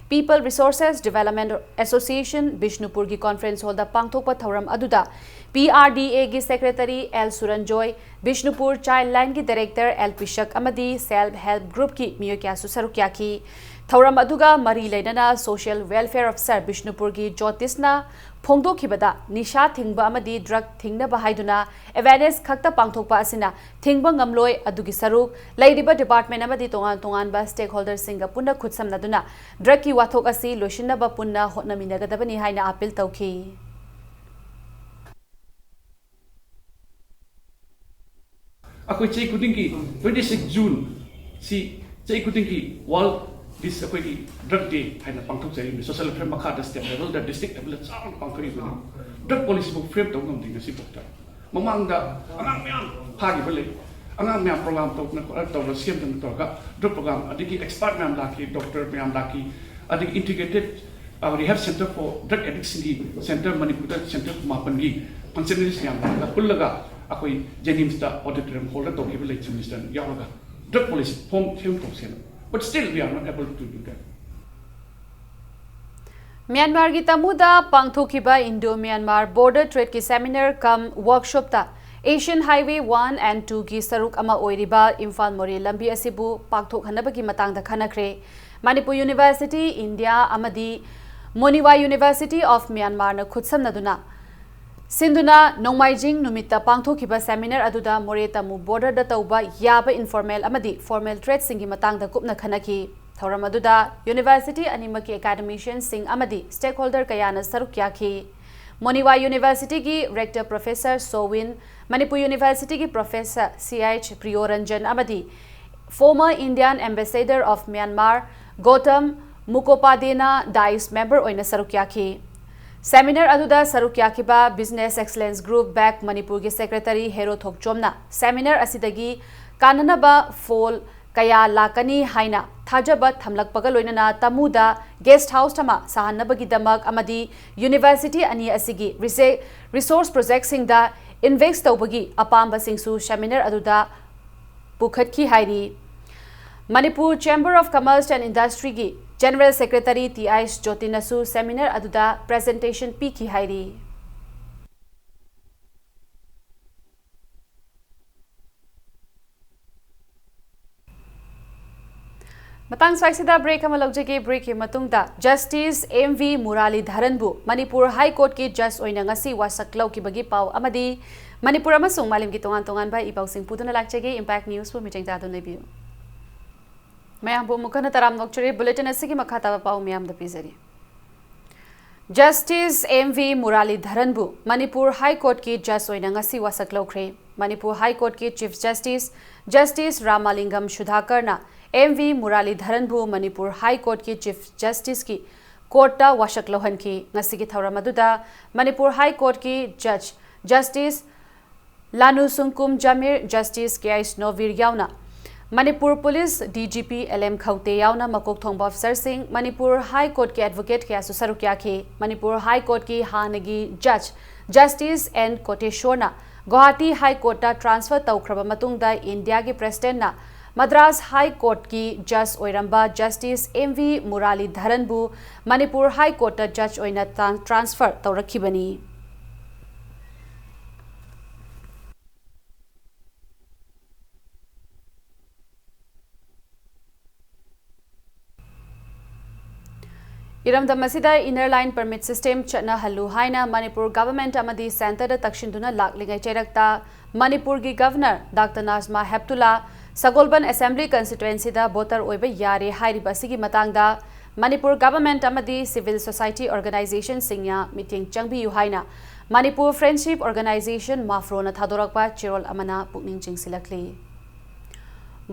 People Resources Development Association ꯕꯤꯁꯅꯨꯄꯨꯔꯒꯤ conference hall ꯗ ꯄꯥꯡꯊꯣꯛꯄ ꯊꯧꯔꯝ ꯑꯗꯨꯗ P R D A ꯒꯤ Secretary L Suranjoy, Bishnupur Child Line ꯒꯤ Director ꯑꯦꯜ ꯄꯤꯁꯛ ꯑꯃꯗꯤ Self Help Group ꯀꯤ ꯃꯤꯑꯣꯏ ꯀꯌꯥꯁꯨ ꯁꯔꯨꯛ ꯌꯥꯈꯤ꯫ ꯊꯧꯔꯝ ꯑꯗꯨꯒ ꯃꯔꯤ ꯂꯩꯅꯅ Social Welfare Officer ꯕꯤꯁꯅꯨꯄꯨꯔꯒꯤ ꯖꯣꯇꯤꯁꯅ ꯐꯣꯡꯗꯣꯛꯈꯤꯕꯗ, ꯅꯤꯁꯥ ꯊꯤꯡꯕ ꯑꯃꯗꯤ drug ꯊꯤꯡꯅꯕ ꯍꯥꯏꯗꯨꯅ awareness ꯈꯛꯇ ꯄꯥꯡꯊꯣꯛꯄ ꯑꯁꯤꯅ ꯊꯤꯡꯕ ꯉꯝꯂꯣꯏ, ꯑꯗꯨꯒꯤ ꯁꯔꯨꯛ ꯂꯩꯔꯤꯕ department ꯑꯃꯗꯤ ꯇꯣꯉꯥꯟ ꯇꯣꯉꯥꯟꯕ stakeholder ꯁꯤꯡꯒ ꯄꯨꯟꯅ ꯈꯨꯠꯁꯝꯅꯗꯨꯅ drug ꯀꯤ ꯋꯥꯊꯣꯛ ꯑꯁꯤ ꯂꯣꯏꯁꯤꯟꯅꯕ ꯄꯨꯟꯅ ꯍꯣꯠꯅꯃꯤꯟꯅꯒꯗꯕꯅꯤ ꯍꯥꯏꯅ appeal ꯇꯧꯈꯤ꯫ ꯑꯩꯈꯣꯏ ꯆꯍꯤ ꯈꯨꯗꯤꯡꯒꯤ twenty six June ꯁꯤ ꯆꯍꯤ ꯈꯨꯗꯤꯡꯒꯤ World Dis ꯑꯩꯈꯣꯏꯒꯤ Drug Day ꯍꯥꯏꯅ ꯄꯥꯡꯊꯣꯛꯆꯔꯤꯕꯅꯤ꯫ Social welfare ꯃꯈꯥꯗ state level ꯗ, district level ꯗ ꯆꯥꯎꯅ ꯄꯥꯡꯊꯣꯛꯏꯕꯅꯤ꯫ Drug policy ꯐꯥꯎ frame ꯇꯧꯕ ꯉꯝꯗꯦ ꯉꯁꯤꯐꯥꯎꯗ꯫ ꯃꯃꯥꯡꯗ ꯑꯉꯥꯡ ꯃꯌꯥꯝ ꯐꯥꯈꯤꯕ ꯂꯩ꯫ ꯑꯉꯥꯡ ꯃꯌꯥꯝ program ꯇꯧꯗꯅ ꯈꯣꯠꯇꯅ ꯇꯧꯔꯒ, ꯁꯦꯝꯗꯅ ꯇꯧꯔꯒ drug program, ꯑꯗꯒꯤ expert ꯃꯌꯥꯝ ꯂꯥꯛꯈꯤ, doctor ꯃꯌꯥꯝ ꯂꯥꯛꯈꯤ, ꯑꯗꯒꯤ integrated, ꯑ, rehab center for drug addict ꯁꯤꯡꯒꯤ center ꯃꯅꯤꯄꯨꯔꯗ center ꯃꯥꯄꯟꯒꯤ functionaries ꯃꯌꯥꯝ ꯂꯥꯛꯑꯒ ꯄꯨꯜꯂꯒ ꯑꯩꯈꯣꯏ JNIMS ꯇ auditorium hall ꯗ ꯇꯧꯈꯤꯕ ꯂꯩ, Chief Minister ꯌꯥꯎꯔꯒ drug policy form ꯁꯦꯝ ꯇꯧꯁꯦꯅ꯫ But still we are not able to do that. ꯃ꯭ꯌꯥꯟꯃꯥꯔꯒꯤ ꯇꯃꯨꯗ ꯄꯥꯡꯊꯣꯛꯈꯤꯕ Indo Myanmar Border Trade ꯀꯤ seminar cum workshop ꯇ Asian Highway one and two ꯒꯤ ꯁꯔꯨꯛ ꯑꯃ ꯑꯣꯏꯔꯤꯕ ꯏꯝꯐꯥꯜ ꯃꯣꯔꯦ ꯂꯝꯕꯤ ꯑꯁꯤꯕꯨ ꯄꯥꯛꯊꯣꯛꯍꯟꯅꯕꯒꯤ ꯃꯇꯥꯡꯗ ꯈꯟꯅꯈ꯭ꯔꯦ꯫ ꯃꯅꯤꯄꯨꯔ University, ꯏꯟꯗꯤꯌꯥ ꯑꯃꯗꯤ Moniwa University of Myanmar ꯅ ꯈꯨꯠꯁꯝꯅꯗꯨꯅ ꯁꯤꯟꯗꯨꯅ ꯅꯣꯡꯃꯥꯏꯖꯤꯡ ꯅꯨꯃꯤꯠꯇ ꯄꯥꯡꯊꯣꯛꯈꯤꯕ seminar ꯑꯗꯨꯗ ꯃꯣꯔꯦ ꯇꯃꯨ border ꯗ ꯇꯧꯕ ꯌꯥꯕ informal ꯑꯃꯗꯤ formal trade ꯁꯤꯡꯒꯤ ꯃꯇꯥꯡꯗ ꯀꯨꯞꯅ ꯈꯟꯅꯈꯤ꯫ ꯊꯧꯔꯝ ꯑꯗꯨꯗ University ꯑꯅꯤꯃꯛꯀꯤ academician ꯁꯤꯡ ꯑꯃꯗꯤ stakeholder ꯀꯌꯥꯅ ꯁꯔꯨꯛ ꯌꯥꯈꯤ꯫ Moniwa University ꯒꯤ Rector Professor ꯁꯣꯋꯤꯟ ꯃꯅꯤꯄꯨꯔ ꯌꯨꯅꯤꯚꯔꯁꯤꯇꯤꯒꯤ ꯄ꯭ꯔꯣꯐꯦꯁꯔ ꯁꯤ ꯑꯩꯆ ꯄ꯭ꯔꯤꯌꯣꯔꯟꯖꯟ ꯑꯃꯗꯤ former Indian Ambassador of Myanmar Gautam ꯃꯨꯀꯣꯄꯥꯗꯦꯅ ꯗꯥꯏꯁ ꯃꯦꯝꯕꯔ ꯑꯣꯏꯅ ꯁꯔꯨꯛ ꯌꯥꯈꯤ꯫ ꯁꯦꯃꯤꯅꯥꯔ ꯑꯗꯨꯗ ꯁꯔꯨꯛ ꯌꯥꯈꯤꯕ Business Excellence Group ꯕꯦꯛ ꯃꯅꯤꯄꯨꯔꯒꯤ ꯁꯦꯀ꯭ꯔꯦꯇꯔꯤ ꯍꯦꯔꯣ ꯊꯣꯛꯆꯣꯝꯅ ꯁꯦꯃꯤꯅꯥꯔ ꯑꯁꯤꯗꯒꯤ ꯀꯥꯟꯅꯅꯕ ꯐꯣꯜ ꯀꯌꯥ ꯂꯥꯛꯀꯅꯤ ꯍꯥꯏꯅ ꯊꯥꯖꯕ ꯊꯝꯂꯛꯄꯒ ꯂꯣꯏꯅꯅ ꯇꯃꯨꯗ ꯒꯦꯁ ꯍꯥꯎꯁ ꯑꯃ ꯁꯥꯍꯟꯅꯕꯒꯤꯗꯃꯛ ꯑꯃꯗꯤ ꯌꯨꯅꯤꯚꯔꯁꯤꯇꯤ ꯑꯅꯤ ꯑꯁꯤꯒꯤ ꯔꯤꯁꯦ-, ꯔꯤꯁꯣꯔꯁ ꯄ꯭ꯔꯣꯖꯦꯛꯁꯤꯡꯗ ꯏꯟꯚꯦꯁ ꯇꯧꯕꯒꯤ ꯑꯄꯥꯝꯕꯁꯤꯡꯁꯨ ꯁꯦꯃꯤꯅꯥꯔ ꯑꯗꯨꯗ ꯄꯨꯈꯠꯈꯤ ꯍꯥꯏꯔꯤ꯫ Manipur Chamber of Commerce and Industryꯒꯤ ꯖꯦꯅꯔꯦꯜ ꯁꯦꯀ꯭ꯔꯦꯇꯔꯤ ꯇꯤ ꯑꯩꯆ ꯖꯣꯇꯤꯅꯁꯨ ꯁꯦꯃꯤꯅꯥꯔ ꯑꯗꯨꯗ ꯄ꯭ꯔꯖꯦꯟꯇꯦꯁꯟ ꯄꯤꯈꯤ ꯍꯥꯏꯔꯤ꯫ ꯃꯇꯥꯡ ꯁ꯭ꯋꯥꯏꯁꯤꯗ ꯕ꯭ꯔꯦꯛ ꯑꯃ ꯂꯧꯖꯒꯦ꯫ ꯕ꯭ꯔꯦꯛꯀꯤ ꯃꯇꯨꯡꯗ ꯖꯁꯇꯤꯁ ꯑꯦꯝ ꯚꯤ ꯃꯨꯔꯥꯂꯤꯙꯔꯟꯕꯨ ꯃꯅꯤꯄꯨꯔ ꯍꯥꯏ ꯀꯣꯔꯠꯀꯤ ꯖꯖ ꯑꯣꯏꯅ ꯉꯁꯤ ꯋꯥꯁꯛ ꯂꯧꯈꯤꯕꯒꯤ ꯄꯥꯎ ꯑꯃꯗꯤ ꯃꯅꯤꯄꯨꯔ ꯑꯃꯁꯨꯡ ꯃꯥꯂꯦꯝꯒꯤ ꯇꯣꯉꯥꯟ ꯇꯣꯉꯥꯟꯕ ꯏ ꯄꯥꯎꯁꯤꯡ ꯄꯨꯗꯨꯅ ꯂꯥꯛꯆꯒꯦ꯫ Impact Newsꯄꯨ ꯃꯤꯠꯌꯦꯡ ꯇꯥꯗꯨꯅ ꯂꯩꯕꯤꯌꯨ꯫ ꯃꯌꯥꯝꯕꯨ ꯑꯃꯨꯛ ꯍꯟꯅ ꯇꯔꯥꯝꯅ ꯑꯣꯛꯆꯔꯤ꯫ Bulletin ꯑꯁꯤꯒꯤ ꯃꯈꯥ ꯇꯥꯕ ꯄꯥꯎ ꯃꯌꯥꯝꯗ ꯄꯤꯖꯔꯤ꯫ ꯖꯁꯇꯤꯁ ꯑꯦꯝ ꯚꯤ ꯃꯨꯔꯥꯂꯤꯙꯔꯟꯕꯨ ꯃꯅꯤꯄꯨꯔ ꯍꯥꯏ ꯀꯣꯔꯠꯀꯤ ꯖꯖ ꯑꯣꯏꯅ ꯉꯁꯤ ꯋꯥꯁꯛ ꯂꯧꯈ꯭ꯔꯦ꯫ Manipur high ꯀꯣꯔꯠꯀꯤ chief justice, justice ꯔꯥꯃꯥꯂꯤꯡꯒꯝ ꯁꯨꯙꯥꯀꯔꯅ M V ꯃꯨꯔꯥꯂꯤꯙꯔꯟꯕꯨ ꯃꯅꯤꯄꯨꯔ ꯍꯥꯏ ꯀꯣꯔꯠꯀꯤ ꯆꯤꯐ ꯖꯁꯇꯤꯁꯀꯤ ꯀꯣꯔꯠꯇ ꯋꯥꯁꯛ ꯂꯧꯍꯟꯈꯤ꯫ ꯉꯁꯤꯒꯤ ꯊꯧꯔꯝ ꯑꯗꯨꯗ ꯃꯅꯤꯄꯨꯔ ꯍꯥꯏ ꯀꯣꯔꯠꯀꯤ ꯖꯖ, ꯖꯁꯇꯤꯁ ꯂꯥꯅꯨ ꯁꯨꯡꯀꯨꯝ ꯖꯃꯤꯔ, ꯖꯁꯇꯤꯁ ꯀꯦ ꯑꯩꯆ ꯅꯣꯚꯤꯔ ꯌꯥꯎꯅ Manipur police D G P L M ꯈꯧꯇꯦ ꯌꯥꯎꯅ ꯃꯀꯣꯛ ꯊꯣꯡꯕ ꯑꯣꯐꯤꯁꯔꯁꯤꯡ, ꯃꯅꯤꯄꯨꯔ ꯍꯥꯏ ꯀꯣꯔꯠꯀꯤ ꯑꯦꯗꯚꯣꯀꯦꯠ ꯀꯌꯥꯁꯨ ꯁꯔꯨꯛ ꯌꯥꯈꯤ꯫ ꯃꯅꯤꯄꯨꯔ ꯍꯥꯏ ꯀꯣꯔꯠꯀꯤ ꯍꯥꯟꯅꯒꯤ ꯖꯖ, ꯖꯁꯇꯤꯁ ꯑꯦꯟ ꯀꯣꯇꯦꯁꯣꯔꯅ ꯒꯨꯋꯥꯍꯥꯇꯤ ꯍꯥꯏ ꯀꯣꯔꯠꯇ ꯇ꯭ꯔꯥꯟꯁꯐꯔ ꯇꯧꯈ꯭ꯔꯕ ꯃꯇꯨꯡꯗ ꯏꯟꯗꯤꯌꯥꯒꯤ ꯄ꯭ꯔꯦꯁꯤꯗꯦꯟꯠꯅ ꯃꯗ꯭ꯔꯥꯁ ꯍꯥꯏ ꯀꯣꯔꯠꯀꯤ ꯖꯖ ꯑꯣꯏꯔꯝꯕ ꯖꯁꯇꯤꯁ ꯑꯦꯝ ꯚꯤ ꯃꯨꯔꯥꯂꯤꯙꯔꯟꯕꯨ ꯃꯅꯤꯄꯨꯔ ꯍꯥꯏ ꯀꯣꯔꯠꯇ ꯖꯖ ꯑꯣꯏꯅ ꯇ꯭ꯔꯥꯟ-, ꯇ꯭ꯔꯥꯟꯁꯐꯔ ꯇꯧꯔꯛꯈꯤꯕꯅꯤ꯫ ꯏꯔꯝꯗꯝ ꯑꯁꯤꯗ Inner Line Permit System ꯆꯠꯅꯍꯜꯂꯨ ꯍꯥꯏꯅ ꯃꯅꯤꯄꯨꯔ ꯒꯚꯔꯟꯃꯦꯟꯠ ꯑꯃꯗꯤ ꯁꯦꯟꯇꯔꯗ ꯇꯛꯁꯤꯟꯗꯨꯅ ꯂꯥꯛꯂꯤꯉꯩ ꯆꯩꯔꯛꯇ ꯃꯅꯤꯄꯨꯔꯒꯤ ꯒꯚꯔꯅꯔ ꯗꯥꯛꯇꯔ ꯅꯥꯖꯃꯥ ꯍꯦꯞꯇꯨꯂꯥ ꯁꯒꯣꯜꯕꯟ ꯑꯦꯁꯦꯝꯕ꯭ꯂꯤ ꯀꯟꯁꯇꯤꯇ꯭ꯋꯦꯟꯁꯤꯗ ꯚꯣꯇꯔ ꯑꯣꯏꯕ ꯌꯥꯔꯦ ꯍꯥꯏꯔꯤꯕ ꯑꯁꯤꯒꯤ ꯃꯇꯥꯡꯗ ꯃꯅꯤꯄꯨꯔ ꯒꯚꯔꯟꯃꯦꯟꯠ ꯑꯃꯗꯤ ꯁꯤꯚꯤꯜ ꯁꯣꯁꯥꯏꯇꯤ ꯑꯣꯔꯒꯅꯥꯏꯖꯦꯁꯟꯁꯤꯡꯅ ꯃꯤꯠꯌꯦꯡ ꯆꯪꯕꯤꯌꯨ ꯍꯥꯏꯅ ꯃꯅꯤꯄꯨꯔ ꯐ꯭ꯔꯦꯟꯗꯁꯤꯞ ꯑꯣꯔꯒꯅꯥꯏꯖꯦꯁꯟ, ꯃꯥꯐ꯭ꯔꯣꯅ ꯊꯥꯗꯣꯔꯛꯄ ꯆꯦꯔꯣꯜ ꯑꯃꯅ ꯄꯨꯛꯅꯤꯡ ꯆꯤꯡꯁꯤꯜꯂꯛꯂꯤ꯫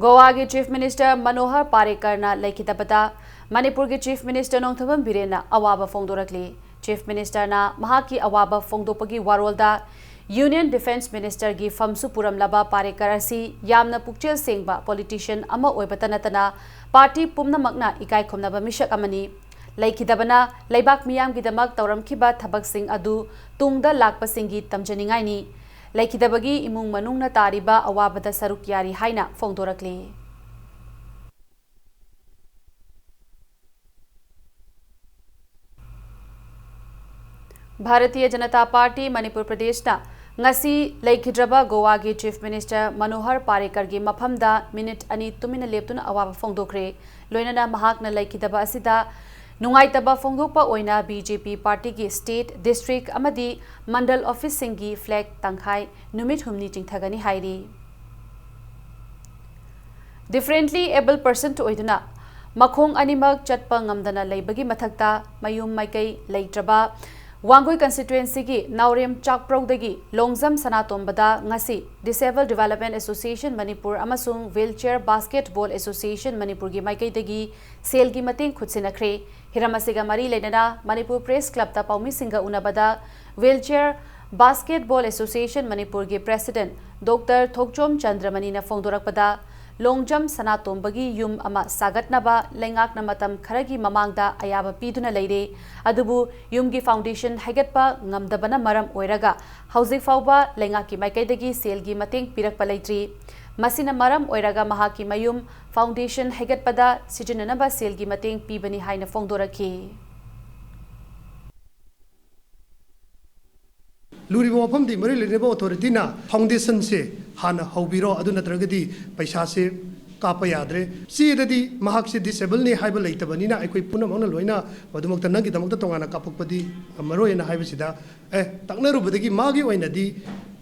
ꯒꯣꯋꯥꯒꯤ ꯆꯤꯐ ꯃꯤꯅꯤꯁꯇꯔ ꯃꯅꯣꯍꯔ ꯄꯥꯔꯤꯀꯔꯅ ꯂꯩꯈꯤꯗꯕꯗ ꯃꯅꯤꯄꯨꯔꯒꯤ ꯆꯤꯐ ꯃꯤꯅꯤꯁꯇꯔ ꯅꯣꯡꯊꯣꯝꯕꯝ ꯕꯤꯔꯦꯟꯅ ꯑꯋꯥꯕ ꯐꯣꯡꯗꯣꯔꯛꯂꯤ꯫ ꯆꯤꯐ ꯃꯤꯅꯤꯁꯇꯔꯅ ꯃꯍꯥꯛꯀꯤ ꯑꯋꯥꯕ ꯐꯣꯡꯗꯣꯛꯄꯒꯤ ꯋꯥꯔꯣꯜꯗ ꯌꯨꯅꯤꯌꯟ ꯗꯤꯐꯦꯟꯁ ꯃꯤꯅꯤꯁꯇꯔꯒꯤ ꯐꯝꯁꯨ ꯄꯨꯔꯝꯂꯕ ꯄꯥꯔꯤꯀꯔ ꯑꯁꯤ ꯌꯥꯝꯅ ꯄꯨꯛꯆꯦꯜ ꯁꯦꯡꯕ ꯄꯣꯂꯤꯇꯤꯁꯤꯌꯟ ꯑꯃ ꯑꯣꯏꯕꯇ ꯅꯠꯇꯅ ꯄꯥꯔꯇꯤ ꯄꯨꯝꯅꯃꯛꯅ ꯏꯀꯥꯏ ꯈꯨꯝꯅꯕ ꯃꯤꯁꯛ ꯑꯃꯅꯤ꯫ ꯂꯩꯈꯤꯗꯕꯅ ꯂꯩꯕꯥꯛ ꯃꯤꯌꯥꯝꯒꯤꯗꯃꯛ ꯇꯧꯔꯝꯈꯤꯕ ꯊꯕꯛꯁꯤꯡ ꯑꯗꯨ ꯇꯨꯡꯗ ꯂꯥꯛꯄꯁꯤꯡꯒꯤ ꯇꯝꯖꯅꯤꯡꯉꯥꯏꯅꯤ꯫ ꯂꯩꯈꯤꯗꯕꯒꯤ ꯏꯃꯨꯡ ꯃꯅꯨꯡꯅ ꯇꯥꯔꯤꯕ ꯑꯋꯥꯕꯗ ꯁꯔꯨꯛ ꯌꯥꯔꯤ ꯍꯥꯏꯅ ꯐꯣꯡꯗꯣꯔꯛꯂꯤ꯫ ꯚꯥꯔꯇꯤꯌ ꯖꯅꯇꯥ ꯄꯥꯔꯇꯤ ꯃꯅꯤꯄꯨꯔ ꯄ꯭ꯔꯗꯦꯁꯅ ꯉꯁꯤ ꯂꯩꯈꯤꯗ꯭ꯔꯕ ꯒꯣꯋꯥꯒꯤ ꯆꯤꯐ ꯃꯤꯅꯤꯁꯇꯔ ꯃꯅꯣꯍꯔ ꯄꯥꯔꯤꯀꯔꯒꯤ ꯃꯐꯝꯗ ꯃꯤꯅꯤꯠ ꯑꯅꯤ ꯇꯨꯃꯤꯟꯅ ꯂꯦꯞꯇꯨꯅ ꯑꯋꯥꯕ ꯐꯣꯡꯗꯣꯛꯈ꯭ꯔꯦ꯫ ꯂꯣꯏꯅꯅ ꯃꯍꯥꯛꯅ ꯂꯩꯈꯤꯗꯕ ꯑꯁꯤꯗ ꯅꯨꯡꯉꯥꯏꯇꯕ ꯐꯣꯡꯗꯣꯛꯄ ꯑꯣꯏꯅ ꯕꯤ ꯖꯦ ꯄꯤ ꯄꯥꯔꯇꯤꯒꯤ ꯁ꯭ꯇꯦꯠ, ꯗꯤꯁꯇ꯭ꯔꯤꯛ ꯑꯃꯗꯤ ꯃꯟꯗꯜ ꯑꯣꯐꯤꯁꯁꯤꯡꯒꯤ ꯐ꯭ꯂꯦꯒ ꯇꯪꯈꯥꯏ ꯅꯨꯃꯤꯠ ꯍꯨꯝꯅꯤ ꯆꯤꯡꯊꯒꯅꯤ ꯍꯥꯏꯔꯤ꯫ ꯗꯤꯐꯔꯦꯟꯠꯂꯤ ꯑꯦꯕꯜ ꯄꯔꯁꯟ ꯑꯣꯏꯗꯨꯅ ꯃꯈꯣꯡ ꯑꯅꯤꯃꯛ ꯆꯠꯄ ꯉꯝꯗꯅ ꯂꯩꯕꯒꯤ ꯃꯊꯛꯇ ꯃꯌꯨꯝ ꯃꯥꯏꯀꯩ ꯂꯩꯇ꯭ꯔꯕ ꯋꯥꯡꯒꯣꯏ ꯀꯟꯁꯇꯤꯇ꯭ꯋꯦꯟꯁꯤꯒꯤ ꯅꯥꯎꯔꯦꯝ ꯆꯥꯛꯄ꯭ꯔꯧꯗꯒꯤ ꯂꯣꯡꯖꯝ ꯁꯅꯥꯇꯣꯝꯕꯗ ꯉꯁꯤ Disabled Development Association ꯃꯅꯤꯄꯨꯔ ꯑꯃꯁꯨꯡ Wheelchair Basketball Association ꯃꯅꯤꯄꯨꯔꯒꯤ ꯃꯥꯏꯀꯩꯗꯒꯤ ꯁꯦꯜꯒꯤ ꯃꯇꯦꯡ ꯈꯨꯠꯁꯤꯟꯅꯈ꯭ꯔꯦ꯫ ꯍꯤꯔꯝ ꯑꯁꯤꯒ ꯃꯔꯤ ꯂꯩꯅꯅ ꯃꯅꯤꯄꯨꯔ ꯄ꯭ꯔꯦꯁ ꯀ꯭ꯂꯕꯇ ꯄꯥꯎꯃꯤꯁꯤꯡꯒ ꯎꯅꯕꯗ Wheelchair Basketball Association ꯃꯅꯤꯄꯨꯔꯒꯤ ꯄ꯭ꯔꯦꯁꯤꯗꯦꯟꯠ ꯗꯣꯛꯇꯔ ꯊꯣꯛꯆꯣꯝ ꯆꯟꯗ꯭ꯔꯃꯅꯤꯅ ꯐꯣꯡꯗꯣꯔꯛꯄꯗ, ꯂꯣꯡꯖꯝ ꯁꯅꯥꯇꯣꯝꯕꯒꯤ ꯌꯨꯝ ꯑꯃ ꯁꯥꯒꯠꯅꯕ ꯂꯩꯉꯥꯛꯅ ꯃꯇꯝ ꯈꯔꯒꯤ ꯃꯃꯥꯡꯗ ꯑꯌꯥꯕ ꯄꯤꯗꯨꯅ ꯂꯩꯔꯦ꯫ ꯑꯗꯨꯕꯨ ꯌꯨꯝꯒꯤ ꯐꯥꯎꯟꯗꯦꯁꯟ ꯍꯩꯒꯠꯄ ꯉꯝꯗꯕꯅ ꯃꯔꯝ ꯑꯣꯏꯔꯒ ꯍꯧꯖꯤꯛ ꯐꯥꯎꯕ ꯂꯩꯉꯥꯛꯀꯤ ꯃꯥꯏꯀꯩꯗꯒꯤ ꯁꯦꯜꯒꯤ ꯃꯇꯦꯡ ꯄꯤꯔꯛꯄ ꯂꯩꯇ꯭ꯔꯤ꯫ ꯃꯁꯤꯅ ꯃꯔꯝ ꯑꯣꯏꯔꯒ ꯃꯍꯥꯛꯀꯤ ꯃꯌꯨꯝ ꯐꯥꯎꯟꯗꯦꯁꯟ ꯍꯩꯒꯠꯄꯗ ꯁꯤꯖꯤꯟꯅꯅꯕ ꯁꯦꯜꯒꯤ ꯃꯇꯦꯡ ꯄꯤꯕꯅꯤ ꯍꯥꯏꯅ ꯐꯣꯡꯗꯣꯔꯛꯈꯤ꯫ ꯂꯨꯔꯤꯕ ꯋꯥꯐꯝꯗꯤ ꯃꯔꯤ ꯂꯩꯅꯕ ꯑꯣꯊꯣꯔꯤꯇꯤꯅ ꯐꯥꯎꯟꯗꯦꯁꯟꯁꯦ ꯍꯥꯟꯅ ꯍꯧꯕꯤꯔꯣ, ꯑꯗꯨ ꯅꯠꯇ꯭ꯔꯒꯗꯤ ꯄꯩꯁꯥꯁꯦ ꯀꯥꯞꯄ ꯌꯥꯗ꯭ꯔꯦ꯫ ꯆꯦꯗꯗꯤ ꯃꯍꯥꯛꯁꯦ ꯗꯤꯁꯦꯕꯜꯅꯤ ꯍꯥꯏꯕ ꯂꯩꯇꯕꯅꯤꯅ ꯑꯩꯈꯣꯏ ꯄꯨꯝꯅꯃꯛꯅ ꯂꯣꯏꯅ ꯃꯗꯨꯃꯛꯇ ꯅꯪꯒꯤꯗꯃꯛꯇ ꯇꯣꯉꯥꯟꯅ ꯀꯥꯞꯄꯛꯄꯗꯤ ꯉꯝꯃꯔꯣꯏꯅ ꯍꯥꯏꯕꯁꯤꯗ, ꯑꯦ, ꯇꯛꯅꯔꯨꯕꯗꯒꯤ ꯃꯥꯒꯤ ꯑꯣꯏꯅꯗꯤ,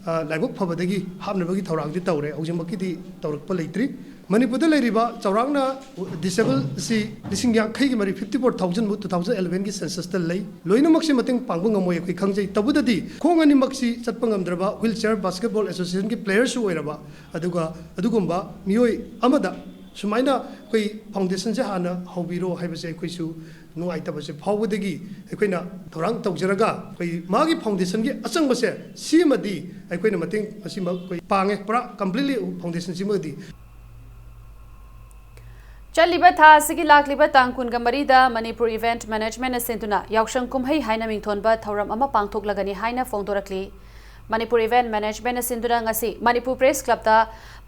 ꯑ, ꯂꯥꯏꯕꯛ ꯐꯕꯗꯒꯤ ꯍꯥꯞꯅꯕꯒꯤ ꯊꯧꯔꯥꯡꯗꯤ ꯇꯧꯔꯦ, ꯍꯧꯖꯤꯛꯃꯛꯀꯤꯗꯤ ꯇꯧꯔꯛꯄ ꯂꯩꯇ꯭ꯔꯤ꯫ ꯃꯅꯤꯄꯨꯔꯗ ꯂꯩꯔꯤꯕ ꯆꯥꯎꯔꯥꯛꯅ ꯗꯤꯁꯦꯕꯜꯁꯤ ꯂꯤꯁꯤꯡ ꯌꯥꯡꯈꯩꯒꯤ ꯃꯔꯤ, fifty four thousand ꯃꯨꯛ two thousand eleven ꯒꯤ ꯁꯦꯟꯁꯁꯇ ꯂꯩ꯫ ꯂꯣꯏꯅꯃꯛꯁꯤ ꯃꯇꯦꯡ ꯄꯥꯡꯕ ꯉꯝꯃꯣꯏ ꯑꯩꯈꯣꯏ ꯈꯪꯖꯩ꯫ ꯇꯧꯕꯗꯗꯤ ꯈꯣꯡ ꯑꯅꯤꯃꯛꯁꯤ ꯆꯠꯄ ꯉꯝꯗ꯭ꯔꯕ wheelchair basketball association ꯒꯤ player ꯁꯨ ꯑꯣꯏꯔꯕ, ꯑꯗꯨꯒ ꯑꯗꯨꯒꯨꯝꯕ ꯃꯤꯑꯣꯏ ꯑꯃꯗ ꯁꯨꯃꯥꯏꯅ ꯑꯩꯈꯣꯏ foundation ꯁꯦ ꯍꯥꯟꯅ ꯍꯧꯕꯤꯔꯣ ꯍꯥꯏꯕꯁꯦ ꯑꯩꯈꯣꯏꯁꯨ ꯅꯨꯡꯉꯥꯏꯇꯕꯁꯦ ꯐꯥꯎꯕꯗꯒꯤ ꯑꯩꯈꯣꯏꯅ ꯊꯧꯔꯥꯡ ꯇꯧꯖꯔꯒ ꯑꯩꯈꯣꯏ ꯃꯥꯒꯤ foundation ꯒꯤ ꯑꯆꯪꯕꯁꯦ ꯁꯤꯃꯗꯤ ꯑꯩꯈꯣꯏꯅ ꯃꯇꯦꯡ ꯑꯁꯤꯃꯛ ꯑꯩꯈꯣꯏ ꯄꯥꯡꯉꯦ꯫ ꯄꯨꯔꯥ completely foundation ꯁꯤꯃꯗꯤ꯫ ꯆꯠꯂꯤꯕ ꯊꯥ ꯑꯁꯤꯒꯤ ꯂꯥꯛꯂꯤꯕ ꯇꯥꯡ ꯀꯨꯟꯒ ꯃꯔꯤꯗ ꯃꯅꯤꯄꯨꯔ Event Management ꯅ ꯁꯤꯟꯗꯨꯅ ꯌꯥꯎꯁꯪ ꯀꯨꯝꯍꯩ ꯍꯥꯏꯅ ꯃꯤꯡꯊꯣꯟꯕ ꯊꯧꯔꯝ ꯑꯃ ꯄꯥꯡꯊꯣꯛꯂꯒꯅꯤ ꯍꯥꯏꯅ ꯐꯣꯡꯗꯣꯔꯛꯂꯤ꯫ ꯃꯅꯤꯄꯨꯔ Event Management ꯅ ꯁꯤꯟꯗꯨꯅ ꯉꯁꯤ ꯃꯅꯤꯄꯨꯔ Press Club ꯇ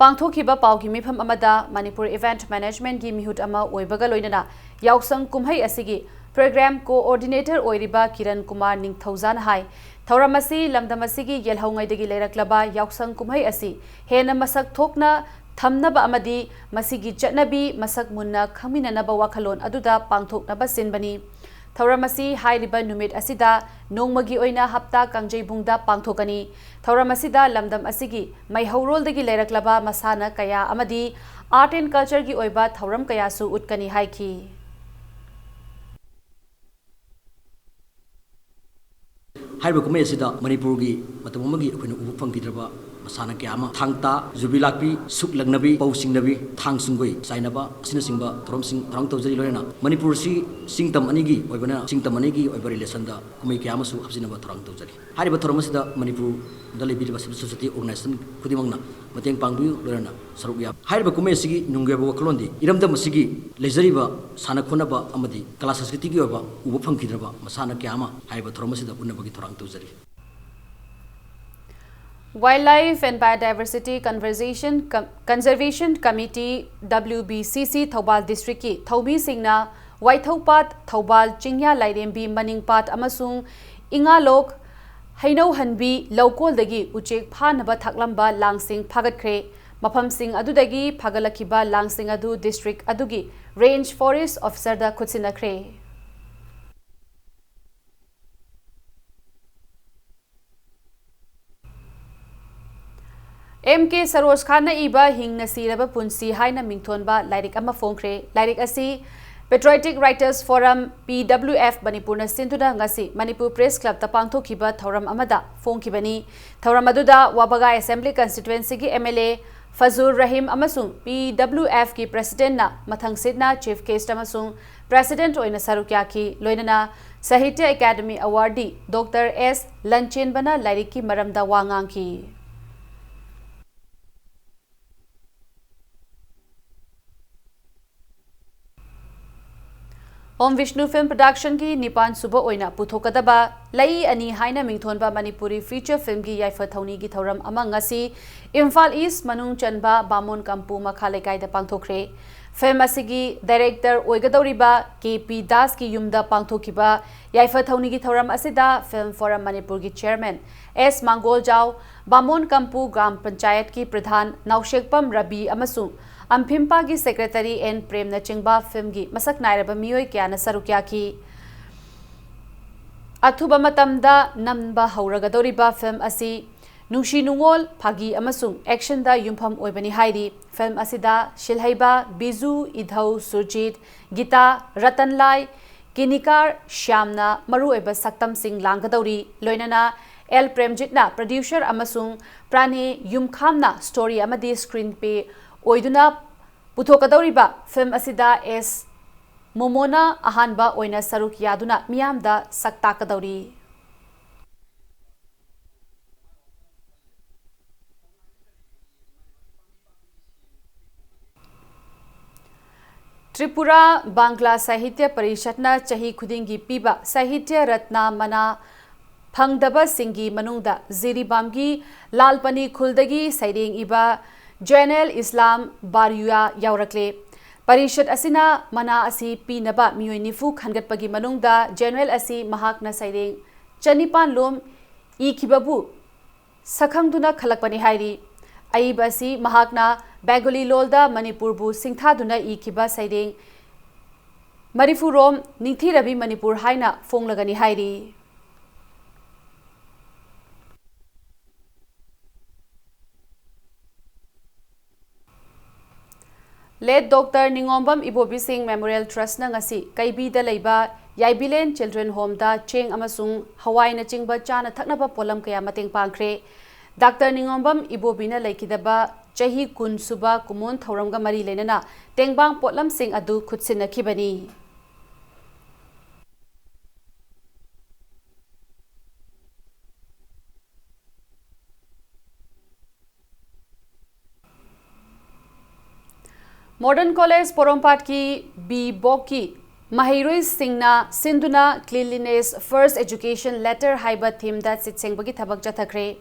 ꯄꯥꯡꯊꯣꯛꯈꯤꯕ ꯄꯥꯎꯒꯤ ꯃꯤꯐꯝ ꯑꯃꯗ ꯃꯅꯤꯄꯨꯔ Event Management ꯒꯤ ꯃꯤꯍꯨꯠ ꯑꯃ ꯑꯣꯏꯕꯒ ꯂꯣꯏꯅꯅ ꯌꯥꯎꯁꯪ ꯀꯨꯝꯍꯩ ꯑꯁꯤꯒꯤ program coordinator ꯑꯣꯏꯔꯤꯕ ꯀꯤꯔꯟ ꯀꯨꯃꯥꯔ ꯅꯤꯡꯊꯧꯖꯥꯅ ꯍꯥꯏ, ꯊꯧꯔꯝ ꯑꯁꯤ ꯂꯝꯗꯝ ꯑꯁꯤꯒꯤ ꯌꯦꯜꯍꯧꯉꯩꯗꯒꯤ ꯂꯩꯔꯛꯂꯕ ꯌꯥꯎꯁꯪ ꯀꯨꯝꯍꯩ ꯑꯁꯤ ꯍꯦꯟꯅ ꯃꯁꯛ ꯊꯣꯛꯅ ꯊꯝꯅꯕ ꯑꯃꯗꯤ ꯃꯁꯤꯒꯤ ꯆꯠꯅꯕꯤ ꯃꯁꯛ ꯃꯨꯟꯅ ꯈꯪꯃꯤꯟꯅꯅꯕ ꯋꯥꯈꯜꯂꯣꯟ ꯑꯗꯨꯗ ꯄꯥꯡꯊꯣꯛꯅꯕ ꯁꯤꯟꯕꯅꯤ꯫ ꯊꯧꯔꯝ ꯑꯁꯤ ꯍꯥꯏꯔꯤꯕ ꯅꯨꯃꯤꯠ ꯑꯁꯤꯗ ꯅꯣꯡꯃꯒꯤ ꯑꯣꯏꯅ ꯍꯞꯇꯥ ꯀꯥꯡꯖꯩꯕꯨꯡꯗ ꯄꯥꯡꯊꯣꯛꯀꯅꯤ꯫ ꯊꯧꯔꯝ ꯑꯁꯤꯗ ꯂꯝꯗꯝ ꯑꯁꯤꯒꯤ ꯃꯩꯍꯧꯔꯣꯜꯗꯒꯤ ꯂꯩꯔꯛꯂꯕ ꯃꯁꯥꯟꯅ ꯀꯌꯥ ꯑꯃꯗꯤ Art and Culture ꯒꯤ ꯑꯣꯏꯕ ꯊꯧꯔꯝ ꯀꯌꯥꯁꯨ ꯎꯠꯀꯅꯤ ꯍꯥꯏꯈꯤ꯫ ꯍꯥꯏꯔꯤꯕ ꯀꯨꯝꯍꯩ ꯑꯁꯤꯗ ꯃꯅꯤꯄꯨꯔꯒꯤ ꯃꯇꯝ ꯑꯃꯒꯤ ꯑꯩꯈꯣꯏꯅ ꯎꯕ ꯐꯪꯈꯤꯗ꯭ꯔꯕ ꯃꯁꯥꯟꯅ ꯀꯌꯥ ꯑꯃ, ꯊꯥꯡ ꯇꯥ, ꯌꯨꯕꯤ ꯂꯥꯛꯄꯤ, ꯁꯨꯛ ꯂꯪꯅꯕꯤ, ꯄꯧ ꯆꯤꯡꯅꯕꯤ, ꯊꯥꯡ ꯁꯨꯡꯒꯣꯏ ꯆꯥꯏꯅꯕ ꯑꯁꯤꯅꯆꯤꯡꯕ ꯊꯧꯔꯝꯁꯤꯡ ꯊꯧꯔꯥꯡ ꯇꯧꯖꯔꯤ꯫ ꯂꯣꯏꯅꯅ ꯃꯅꯤꯄꯨꯔꯁꯤ ꯆꯤꯡꯇꯝ ꯑꯅꯤꯒꯤ ꯑꯣꯏꯕꯅ, ꯆꯤꯡꯇꯝ ꯑꯅꯤꯒꯤ ꯑꯣꯏꯕ relation ꯗ ꯀꯨꯝꯍꯩ ꯀꯌꯥ ꯑꯃꯁꯨ ꯍꯥꯞꯆꯤꯟꯅꯕ ꯊꯧꯔꯥꯡ ꯇꯧꯖꯔꯤ꯫ ꯍꯥꯏꯔꯤꯕ ꯊꯧꯔꯝ ꯑꯁꯤꯗ ꯃꯅꯤꯄꯨꯔꯗ ꯂꯩꯕꯤꯔꯤꯕ civil society organization ꯈꯨꯗꯤꯡꯃꯛꯅ ꯃꯇꯦꯡ ꯄꯥꯡꯕꯤꯌꯨ꯫ ꯂꯣꯏꯅꯅ ꯁꯔꯨꯛ ꯌꯥ-, ꯍꯥꯏꯔꯤꯕ ꯀꯨꯝꯍꯩ ꯑꯁꯤꯒꯤ ꯅꯨꯡꯒꯤ ꯑꯣꯏꯕ ꯋꯥꯈꯜꯂꯣꯟꯗꯤ ꯏꯔꯝꯗꯝ ꯑꯁꯤꯒꯤ ꯂꯩꯖꯔꯤꯕ ꯁꯥꯟꯅ ꯈꯣꯠꯅꯕ ꯑꯃꯗꯤ ꯀꯂꯥ ꯁꯪꯁꯀ꯭ꯔꯤꯇꯤꯒꯤ ꯑꯣꯏꯕ ꯎꯕ ꯐꯪꯈꯤꯗ꯭ꯔꯕ ꯃꯁꯥꯟꯅ ꯀꯌꯥ ꯑꯃ ꯍꯥꯏꯔꯤꯕ ꯊꯧꯔꯝ ꯑꯁꯤꯗ ꯎꯠꯅꯕꯒꯤ ꯊꯧꯔꯥꯡ ꯇꯧꯖꯔꯤ꯫ Wildlife and Biodiversity Conversation Com-, Conservation Committee, W B C C, Thoubal district ꯀꯤ ꯊꯧꯃꯤꯁꯤꯡꯅ ꯋꯥꯏꯊꯧꯄꯥꯠ, ꯊꯧꯕꯥꯜ, ꯆꯤꯡꯌꯥ ꯂꯥꯏꯔꯦꯝꯕꯤ ꯃꯅꯤꯡ ꯄꯥꯠ ꯑꯃꯁꯨꯡ ꯏꯉꯥꯂꯣꯛ, ꯍꯩꯅꯧꯍꯟꯕꯤ ꯂꯧꯀꯣꯜꯗꯒꯤ ꯎꯆꯦꯛ ꯐꯥꯅꯕ ꯊꯥꯛꯂꯝꯕ ꯂꯥꯡꯁꯤꯡ ꯐꯥꯒꯠꯈ꯭ꯔꯦ꯫ ꯃꯐꯝꯁꯤꯡ ꯑꯗꯨꯗꯒꯤ ꯐꯥꯒꯠꯂꯛꯈꯤꯕ ꯂꯥꯡꯁꯤꯡ ꯑꯗꯨ district ꯑꯗꯨꯒꯤ Range Forest Officer ꯗ ꯈꯨꯠꯁꯤꯟꯅꯈ꯭ꯔꯦ꯫ ꯑꯦꯝ ꯀꯦ ꯁꯔꯣꯖ ꯈꯥꯟꯅ ꯏꯕ ꯍꯤꯡꯅ ꯁꯤꯔꯕ ꯄꯨꯟꯁꯤ ꯍꯥꯏꯅ ꯃꯤꯡꯊꯣꯟꯕ ꯂꯥꯏꯔꯤꯛ ꯑꯃ ꯐꯣꯡꯈ꯭ꯔꯦ꯫ ꯂꯥꯏꯔꯤꯛ ꯑꯁꯤ Patriotic Writers Forum, P W F, ꯃꯅꯤꯄꯨꯔꯅ ꯁꯤꯟꯗꯨꯅ ꯉꯁꯤ ꯃꯅꯤꯄꯨꯔ Press Clubꯇ ꯄꯥꯡꯊꯣꯛꯈꯤꯕ ꯊꯧꯔꯝ ꯑꯃꯗ ꯐꯣꯡꯈꯤꯕꯅꯤ꯫ ꯊꯧꯔꯝ ꯑꯗꯨꯗ ꯋꯥꯕꯒꯥꯏ Assembly Constituencyꯒꯤ M L A ꯐꯖꯨꯔ Rahim ꯑꯃꯁꯨꯡ P W Fꯀꯤ Presidentꯅ ꯃꯊꯪꯁꯤꯠꯅ Chief Guest ꯑꯃꯁꯨꯡ President ꯑꯣꯏꯅ ꯁꯔꯨꯛ ꯌꯥꯈꯤ꯫ ꯂꯣꯏꯅꯅ Sahitya Academy Awardee Doctor S ꯂꯟꯆꯦꯟꯕꯅ ꯂꯥꯏꯔꯤꯛꯀꯤ ꯃꯔꯝꯗ ꯋꯥ ꯉꯥꯡꯈꯤ꯫ Om Vishnu Film Productionꯒꯤ ꯅꯤꯄꯥꯟ ꯁꯨꯕ ꯑꯣꯏꯅ ꯄꯨꯊꯣꯛꯀꯗꯕ ꯂꯩ ꯑꯅꯤ ꯍꯥꯏꯅ ꯃꯤꯡꯊꯣꯟꯕ ꯃꯅꯤꯄꯨꯔꯤ feature filmꯒꯤ ꯌꯥꯏꯐ ꯊꯧꯅꯤꯒꯤ ꯊꯧꯔꯝ ꯑꯃ ꯉꯁꯤ ꯏꯝꯐꯥꯜ East ꯃꯅꯨꯡ ꯆꯟꯕ ꯕꯥꯃꯣꯟ ꯀꯝꯄꯨ ꯃꯈꯥ ꯂꯩꯀꯥꯏꯗ ꯄꯥꯡꯊꯣꯛꯈ꯭ꯔꯦ꯫ Film ꯑꯁꯤꯒꯤ director ꯑꯣꯏꯒꯗꯧꯔꯤꯕ K P ꯗꯥꯁꯀꯤ ꯌꯨꯝꯗ ꯄꯥꯡꯊꯣꯛꯈꯤꯕ ꯌꯥꯏꯐ ꯊꯧꯅꯤꯒꯤ ꯊꯧꯔꯝ ꯑꯁꯤꯗ Film Forum ꯃꯅꯤꯄꯨꯔꯒꯤ Chairman S ꯃꯥꯡꯒꯣꯜꯖꯥꯎ, ꯕꯥꯃꯣꯟ ꯀꯝꯄꯨ ꯒ꯭ꯔꯥꯝ ꯄꯟꯆꯥꯌꯠꯀꯤ ꯄ꯭ꯔꯙꯥꯟ ꯅꯥꯎꯁꯦꯛꯄꯝ ꯔꯕꯤ ꯑꯃꯁꯨꯡ ꯑꯝꯐꯤꯝꯄꯥꯒꯤ Secretary N ꯄ꯭ꯔꯦꯝꯅꯆꯤꯡꯕ filmꯒꯤ ꯃꯁꯛ ꯅꯥꯏꯔꯕ ꯃꯤꯑꯣꯏ ꯀꯌꯥꯅ ꯁꯔꯨꯛ ꯌꯥꯈꯤ꯫ ꯑꯊꯨꯕ ꯃꯇꯝꯗ ꯅꯝꯕ ꯍꯧꯔꯒꯗꯧꯔꯤꯕ film ꯑꯁꯤ ꯅꯨꯡꯁꯤ ꯅꯨꯡꯉꯣꯜ, ꯐꯥꯒꯤ ꯑꯃꯁꯨꯡ actionꯗ ꯌꯨꯝꯐꯝ ꯑꯣꯏꯕꯅꯤ ꯍꯥꯏꯔꯤ꯫ Film ꯑꯁꯤꯗ ꯁꯤꯜꯍꯩꯕ ꯕꯤꯖꯨ, ꯏꯙꯧ, ꯁꯨꯔꯖꯤꯠ, ꯒꯤꯇꯥ, ꯔꯇꯟꯂꯥꯏ, ꯀꯤꯅꯤꯀꯥꯔ, ꯁ꯭ꯌꯥꯝꯅ ꯃꯔꯨꯑꯣꯏꯕ ꯁꯛꯇꯝꯁꯤꯡ ꯂꯥꯡꯒꯗꯧꯔꯤ꯫ ꯂꯣꯏꯅꯅ L ꯄ꯭ꯔꯦꯝꯖꯤꯠꯅ producer ꯑꯃꯁꯨꯡ ꯄ꯭ꯔꯥꯅꯦ ꯌꯨꯝꯈꯥꯝꯅ story ꯑꯃꯗꯤ screenplay ꯑꯣꯏꯗꯨꯅ ꯄꯨꯊꯣꯛꯀꯗꯧꯔꯤꯕ film ꯑꯁꯤꯗ S ꯃꯣꯃꯣꯅ ꯑꯍꯥꯟꯕ ꯑꯣꯏꯅ ꯁꯔꯨꯛ ꯌꯥꯗꯨꯅ ꯃꯤꯌꯥꯝꯗ ꯁꯛ ꯇꯥꯛꯀꯗꯧꯔꯤ꯫ ꯇ꯭ꯔꯤꯄꯨꯔꯥ ꯕꯪꯒ꯭ꯂꯥ ꯁꯥꯍꯤꯇ꯭ꯌ ꯄꯔꯤꯁꯠꯅ ꯆꯍꯤ ꯈꯨꯗꯤꯡꯒꯤ ꯄꯤꯕ ꯁꯥꯍꯤꯇ꯭ꯌ ꯔꯠꯅ ꯃꯅꯥ ꯐꯪꯗꯕꯁꯤꯡꯒꯤ ꯃꯅꯨꯡꯗ ꯖꯤꯔꯤꯕꯥꯝꯒꯤ ꯂꯥꯜꯄꯅꯤ ꯈꯨꯜꯗꯒꯤ ꯁꯩꯔꯦꯡ ꯏꯕ ꯖꯩꯅꯦꯜ ꯏꯁꯂꯥꯝ ꯕꯥꯔꯨꯌꯥ ꯌꯥꯎꯔꯛꯂꯦ꯫ ꯄꯔꯤꯁꯠ ꯑꯁꯤꯅ ꯃꯅꯥ ꯑꯁꯤ ꯄꯤꯅꯕ ꯃꯤꯑꯣꯏ ꯅꯤꯐꯨ ꯈꯟꯒꯠꯄꯒꯤ ꯃꯅꯨꯡꯗ ꯖꯩꯅꯦꯜ ꯑꯁꯤ ꯃꯍꯥꯛꯅ ꯁꯩꯔꯦꯡ ꯆꯅꯤꯄꯥꯟ ꯂꯣꯝ ꯏꯈꯤꯕꯕꯨ ꯁꯛꯈꯪꯗꯨꯅ ꯈꯜꯂꯛꯄꯅꯤ ꯍꯥꯏꯔꯤ꯫ ꯑꯏꯕ ꯑꯁꯤ ꯃꯍꯥꯛꯅ ꯕꯦꯡꯒꯣꯂꯤ ꯂꯣꯜꯗ ꯃꯅꯤꯄꯨꯔꯕꯨ ꯁꯤꯡꯊꯥꯗꯨꯅ ꯏꯈꯤꯕ ꯁꯩꯔꯦꯡ ꯃꯔꯤꯐꯨꯔꯣꯝ ꯅꯤꯡꯊꯤꯔꯕꯤ ꯃꯅꯤꯄꯨꯔ ꯍꯥꯏꯅ ꯐꯣꯡꯂꯒꯅꯤ ꯍꯥꯏꯔꯤ꯫ Late Doctor ꯅꯤꯉꯣꯝꯕꯝ ꯏꯕꯣꯕꯤ ꯁꯤꯡ Memorial Trustꯅ ꯉꯁꯤ ꯀꯩꯕꯤꯗ ꯂꯩꯕ ꯌꯥꯏꯕꯤꯂꯦꯟ Children Homeꯗ ꯆꯦꯡ ꯑꯃꯁꯨꯡ ꯍꯋꯥꯏꯅꯆꯤꯡꯕ ꯆꯥꯅ ꯊꯛꯅꯕ ꯄꯣꯠꯂꯝ ꯀꯌꯥ ꯃꯇꯦꯡ ꯄꯥꯡꯈ꯭ꯔꯦ꯫ ꯗꯥꯛꯇꯔ ꯅꯤꯉꯣꯝꯕꯝ ꯏꯕꯣꯕꯤꯅ ꯂꯩꯈꯤꯗꯕ ꯆꯍꯤ ꯀꯨꯟ ꯁꯨꯕ ꯀꯨꯝꯑꯣꯟ ꯊꯧꯔꯝꯒ ꯃꯔꯤ ꯂꯩꯅꯅ ꯇꯦꯡꯕꯥꯡ ꯄꯣꯠꯂꯝꯁꯤꯡ ꯑꯗꯨ ꯈꯨꯠꯁꯤꯟꯅꯈꯤꯕꯅꯤ꯫ Modern College ꯄꯣꯔꯣꯝꯄꯥꯠꯀꯤ ꯕꯤ ꯕꯣꯛꯀꯤ ꯃꯍꯩꯔꯣꯏꯁꯤꯡꯅ ꯁꯤꯟꯗꯨꯅ Cleanliness First Education Letter ꯍꯥꯏꯕ themeꯗ ꯁꯤꯠ ꯁꯦꯡꯕꯒꯤ ꯊꯕꯛ ꯆꯠꯊꯈ꯭ꯔꯦ꯫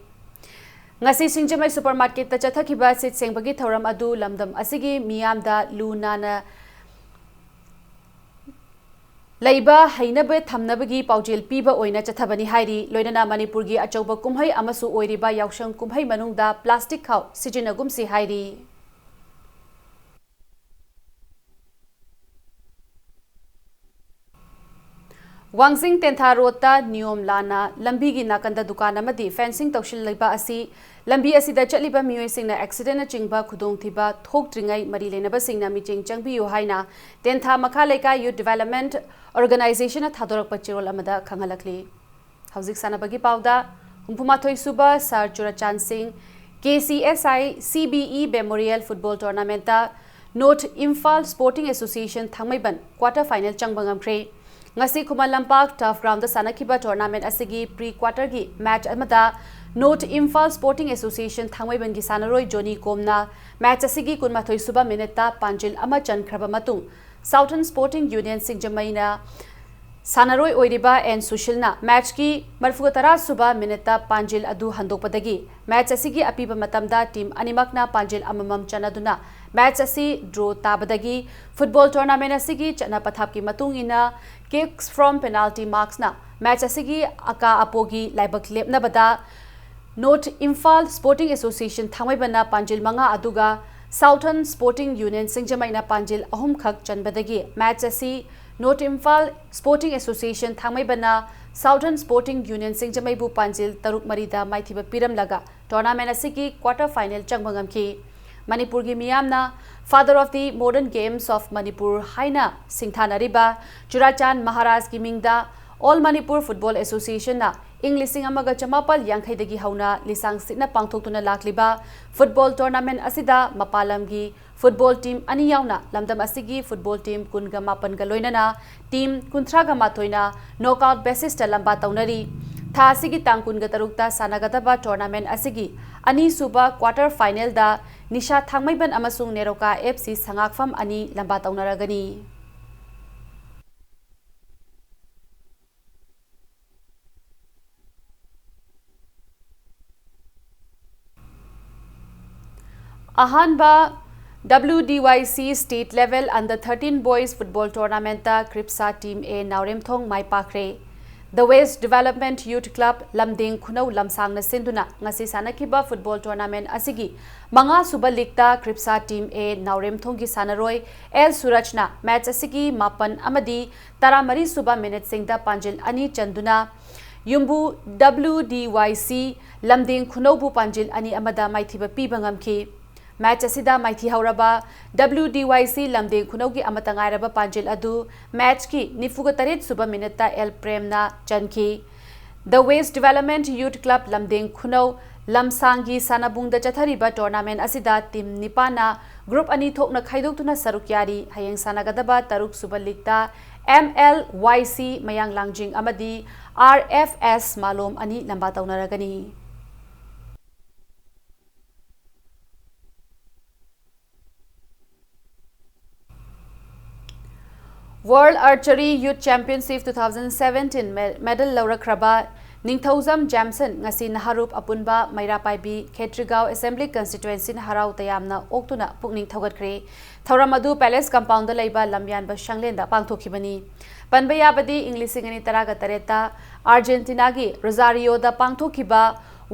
ꯉꯁꯤ ꯁꯤꯡꯖꯃꯩ supermarketꯇ ꯆꯠꯊꯈꯤꯕ ꯁꯤꯠ ꯁꯦꯡꯕꯒꯤ ꯊꯧꯔꯝ ꯑꯗꯨ ꯂꯝꯗꯝ ꯑꯁꯤꯒꯤ ꯃꯤꯌꯥꯝꯗ ꯂꯨ ꯅꯥꯟꯅ ꯂꯩꯕ ꯍꯩꯅꯕ ꯊꯝꯅꯕꯒꯤ ꯄꯥꯎꯖꯦꯜ ꯄꯤꯕ ꯑꯣꯏꯅ ꯆꯠꯊꯕꯅꯤ ꯍꯥꯏꯔꯤ꯫ ꯂꯣꯏꯅꯅ ꯃꯅꯤꯄꯨꯔꯒꯤ ꯑꯆꯧꯕ ꯀꯨꯝꯍꯩ ꯑꯃꯁꯨ ꯑꯣꯏꯔꯤꯕ ꯌꯥꯎꯁꯪ ꯀꯨꯝꯍꯩ ꯃꯅꯨꯡꯗ plastic ꯈꯥꯎ ꯁꯤꯖꯤꯟꯅꯒꯨꯝꯁꯤ ꯍꯥꯏꯔꯤ꯫ ꯋꯥꯡꯖꯤꯡ ꯇꯦꯟꯊꯥ ꯔꯣꯗꯇ ꯅꯤꯌꯣꯝ ꯂꯥꯟꯅ ꯂꯝꯕꯤꯒꯤ ꯅꯥꯀꯟꯗ ꯗꯨꯀꯥꯟ ꯑꯃꯗꯤ fencing ꯇꯧꯁꯤꯜꯂꯤꯕ ꯑꯁꯤ ꯂꯝꯕꯤ ꯑꯁꯤꯗ ꯆꯠꯂꯤꯕ ꯃꯤꯑꯣꯏꯁꯤꯡꯅ accidentꯅꯆꯤꯡꯕ ꯈꯨꯗꯣꯡꯊꯤꯕ ꯊꯣꯛꯇ꯭ꯔꯤꯉꯩ ꯃꯔꯤ ꯂꯩꯅꯕꯁꯤꯡꯅ ꯃꯤꯠꯌꯦꯡ ꯆꯪꯕꯤꯌꯨ ꯍꯥꯏꯅ ꯇꯦꯟꯊꯥ ꯃꯈꯥ ꯂꯩꯀꯥꯏ Youth Development Organizationꯅ ꯊꯥꯗꯣꯔꯛꯄ ꯆꯦꯔꯣꯜ ꯑꯃꯗ ꯈꯪꯍꯜꯂꯛꯂꯤ꯫ ꯍꯧꯖꯤꯛ ꯁꯥꯟꯅꯕꯒꯤ ꯄꯥꯎꯗ, ꯍꯨꯝꯐꯨꯃꯥꯊꯣꯏ ꯁꯨꯕ ꯁꯥꯔ ꯆꯨꯔꯆꯥꯟ ꯁꯤꯡ K C S I C B E Memorial Football Tournamentꯇ North Imphal Sporting Association Thangmeiband quarter final ꯆꯪꯕ ꯉꯝꯈ꯭ꯔꯦ꯫ ꯉꯁꯤ ꯈꯨꯃꯟ ꯂꯝꯄꯥꯛ turf groundꯗ ꯁꯥꯟꯅꯈꯤꯕ tournament ꯑꯁꯤꯒꯤ pre quarterꯒꯤ match ꯑꯃꯗ North Imphal Sporting Association ꯊꯥꯡꯃꯩꯕꯟꯒꯤ ꯁꯥꯟꯅꯔꯣꯏ ꯖꯣꯅꯤ ꯀꯣꯝꯅ match ꯑꯁꯤꯒꯤ ꯀꯨꯟꯃꯥꯊꯣꯏ ꯁꯨꯕ minuteꯇ ꯄꯥꯟꯖꯤꯜ ꯑꯃ ꯆꯟꯈ꯭ꯔꯕ ꯃꯇꯨꯡ, Southern Sporting Union ꯁꯤꯡꯖꯃꯩꯅ ꯁꯥꯟꯅꯔꯣꯏ ꯑꯣꯏꯔꯤꯕ ꯑꯦꯟ ꯁꯨꯁꯤꯜꯅ matchꯀꯤ ꯃꯔꯤꯐꯨꯇꯔꯥ ꯁꯨꯕ minuteꯇ ꯄꯥꯟꯖꯤꯜ ꯑꯗꯨ ꯍꯟꯗꯣꯛꯄꯗꯒꯤ match ꯑꯁꯤꯒꯤ ꯑꯄꯤꯕ ꯃꯇꯝꯗ team ꯑꯅꯤꯃꯛꯅ ꯄꯥꯟꯖꯤꯜ ꯑꯃꯃꯝ ꯆꯟꯅꯗꯨꯅ match ꯑꯁꯤ draw ꯇꯥꯕꯗꯒꯤ football tournament ꯑꯁꯤꯒꯤ ꯆꯠꯅ ꯄꯊꯥꯞꯀꯤ ꯃꯇꯨꯡ ꯏꯟꯅ kicks from penalty marksꯅ match ꯑꯁꯤꯒꯤ ꯑꯀꯥ ꯑꯄꯣꯒꯤ ꯂꯥꯏꯕꯛ ꯂꯦꯞꯅꯕꯗ North Imphal Sporting Association ꯊꯥꯡꯃꯩꯕꯟꯅ ꯄꯥꯟꯖꯤꯜ ꯃꯉꯥ ꯑꯗꯨꯒ Southern Sporting Union ꯁꯤꯡꯖꯃꯩꯅ ꯄꯥꯟꯖꯤꯜ ꯑꯍꯨꯝꯈꯛ ꯆꯟꯕꯗꯒꯤ match ꯑꯁꯤ North Imphal Sporting Association ꯊꯥꯡꯃꯩꯕꯟꯅ Southern Sporting Union ꯁꯤꯡꯖꯃꯩꯕꯨ ꯄꯥꯟꯖꯤꯜ ꯇꯔꯨꯛ ꯃꯔꯤꯗ ꯃꯥꯏꯊꯤꯕ ꯄꯤꯔꯝꯂꯒ tournament ꯑꯁꯤꯒꯤ quarter final ꯆꯪꯕ ꯉꯝꯈꯤ꯫ ꯃꯅꯤꯄꯨꯔꯒꯤ ꯃꯤꯌꯥꯝꯅ Father of the Modern Games of Manipur ꯍꯥꯏꯅ ꯁꯤꯡꯊꯥꯅꯔꯤꯕ ꯆꯨꯔꯥꯆꯥꯟ ꯃꯍꯥꯔꯥꯖꯒꯤ ꯃꯤꯡꯗ All Manipur Football Associationꯅ ꯏꯪ ꯂꯤꯁꯤꯡ ꯑꯃꯒ ꯆꯃꯥꯄꯜ ꯌꯥꯡꯈꯩꯗꯒꯤ ꯍꯧꯅ ꯂꯤꯁꯥꯡ ꯁꯤꯠꯅ ꯄꯥꯡꯊꯣꯛꯇꯨꯅ ꯂꯥꯛꯂꯤꯕ football tournament ꯑꯁꯤꯗ ꯃꯄꯥꯟ ꯂꯝꯒꯤ football team ꯑꯅꯤ ꯌꯥꯎꯅ ꯂꯝꯗꯝ ꯑꯁꯤꯒꯤ football team ꯀꯨꯟꯒ ꯃꯥꯄꯟꯒ ꯂꯣꯏꯅꯅ team ꯀꯨꯟꯊ꯭ꯔꯥꯒ ꯃꯥꯊꯣꯏꯅ knockout basisꯇ ꯂꯝꯕꯥ ꯇꯧꯅꯔꯤ꯫ ꯊꯥ ꯑꯁꯤꯒꯤ ꯇꯥꯡ ꯀꯨꯟꯒ ꯇꯔꯨꯛꯇ ꯁꯥꯟꯅꯒꯗꯕ tournament ꯑꯁꯤꯒꯤ ꯑꯅꯤꯁꯨꯕ quarter finalꯗ ꯅꯤꯁꯥ ꯊꯥꯡꯃꯩꯕꯟ ꯑꯃꯁꯨꯡ ꯅꯦꯔꯣꯀꯥ F C ꯁꯉꯥꯛꯐꯝ ꯑꯅꯤ ꯂꯝꯕꯥ ꯇꯧꯅꯔꯒꯅꯤ꯫ ꯑꯍꯥꯟꯕ W D Y C State Level Under thirteen Boys Football Tournamentꯇ Kripsha Team A ꯅꯥꯎꯔꯦꯝꯊꯣꯡ my ꯄꯥꯛꯈ꯭ꯔꯦ꯫ The West Development Youth Club ꯂꯝꯗꯦꯡ ꯈꯨꯅꯧ ꯂꯝꯁꯥꯡꯅ ꯁꯤꯟꯗꯨꯅ ꯉꯁꯤ ꯁꯥꯟꯅꯈꯤꯕ football tournament ꯑꯁꯤꯒꯤ ꯃꯉꯥ ꯁꯨꯕ leagueꯇ ꯀ꯭ꯔꯤꯞꯁꯥ Team A ꯅꯥꯎꯔꯦꯝꯊꯣꯡꯒꯤ ꯁꯥꯟꯅꯔꯣꯏ L ꯁꯨꯔꯖꯅ match ꯑꯁꯤꯒꯤ ꯃꯥꯄꯟ ꯑꯃꯗꯤ ꯇꯔꯥꯃꯔꯤ ꯁꯨꯕ minuteꯁꯤꯡꯗ ꯄꯥꯟꯖꯤꯜ ꯑꯅꯤ ꯆꯟꯗꯨꯅ ꯌꯨꯝꯕꯨ W D Y C ꯂꯝꯗꯦꯡ ꯈꯨꯅꯧꯕꯨ ꯄꯥꯟꯖꯤꯜ ꯑꯅꯤ ꯑꯃꯗ ꯃꯥꯏꯊꯤꯕ ꯄꯤꯕ ꯉꯝꯈꯤ꯫ Match ꯑꯁꯤꯗ ꯃꯥꯏꯊꯤ ꯍꯧꯔꯕ W D Y C ꯂꯝꯗꯦꯡ ꯈꯨꯅꯧꯒꯤ ꯑꯃꯠꯇ ꯉꯥꯏꯔꯕ ꯄꯥꯟꯖꯤꯜ ꯑꯗꯨ matchꯀꯤ ꯅꯤꯐꯨꯒ ꯇꯔꯦꯠ ꯁꯨꯕ minuteꯇ L ꯄ꯭ꯔꯦꯝꯅ ꯆꯟꯈꯤ꯫ The West Development Youth Club ꯂꯝꯗꯦꯡ ꯈꯨꯅꯧ ꯂꯝꯁꯥꯡꯒꯤ ꯁꯥꯟꯅꯕꯨꯡꯗ ꯆꯠꯊꯔꯤꯕ tournament ꯑꯁꯤꯗ team ꯅꯤꯄꯥꯟꯅ group ꯑꯅꯤ ꯊꯣꯛꯅ ꯈꯥꯏꯗꯣꯛꯇꯨꯅ ꯁꯔꯨꯛ ꯌꯥꯔꯤ꯫ ꯍꯌꯦꯡ ꯁꯥꯟꯅꯒꯗꯕ ꯇꯔꯨꯛ ꯁꯨꯕ leagueꯇ M L Y C ꯃꯌꯥꯡ ꯂꯥꯡꯖꯤꯡ ꯑꯃꯗꯤ R F S ꯃꯥꯂꯣꯝ ꯑꯅꯤ ꯂꯝꯕꯥ ꯇꯧꯅꯔꯒꯅꯤ꯫ World Archery Youth Championship two thousand seventeen me-, medal ꯂꯧꯔꯛꯈ꯭ꯔꯕ ꯅꯤꯡꯊꯧꯖꯝ ꯖꯦꯝꯁꯟ ꯉꯁꯤ ꯅꯍꯥꯔꯨꯞ ꯑꯄꯨꯟꯕ ꯃꯩꯔꯥ ꯄꯥꯏꯕꯤ ꯈꯦꯇ꯭ꯔꯤꯒꯥꯎ Assembly Constituencyꯅ ꯍꯔꯥꯎ ꯇꯌꯥꯝꯅ ꯑꯣꯛꯇꯨꯅ ꯄꯨꯛꯅꯤꯡ ꯊꯧꯒꯠꯈ꯭ꯔꯦ꯫ ꯊꯧꯔꯝ ꯑꯗꯨ Palace Compoundꯗ ꯂꯩꯕ ꯂꯝꯌꯥꯟꯕ ꯁꯪꯂꯦꯟꯗ ꯄꯥꯡꯊꯣꯛꯈꯤꯕꯅꯤ꯫ ꯄꯟꯕ ꯌꯥꯕꯗꯤ ꯏꯪ ꯂꯤꯁꯤꯡ ꯑꯅꯤ ꯇꯔꯥꯒ ꯇꯔꯦꯠꯇ Argentinaꯒꯤ Rosarioꯗ ꯄꯥꯡꯊꯣꯛꯈꯤꯕ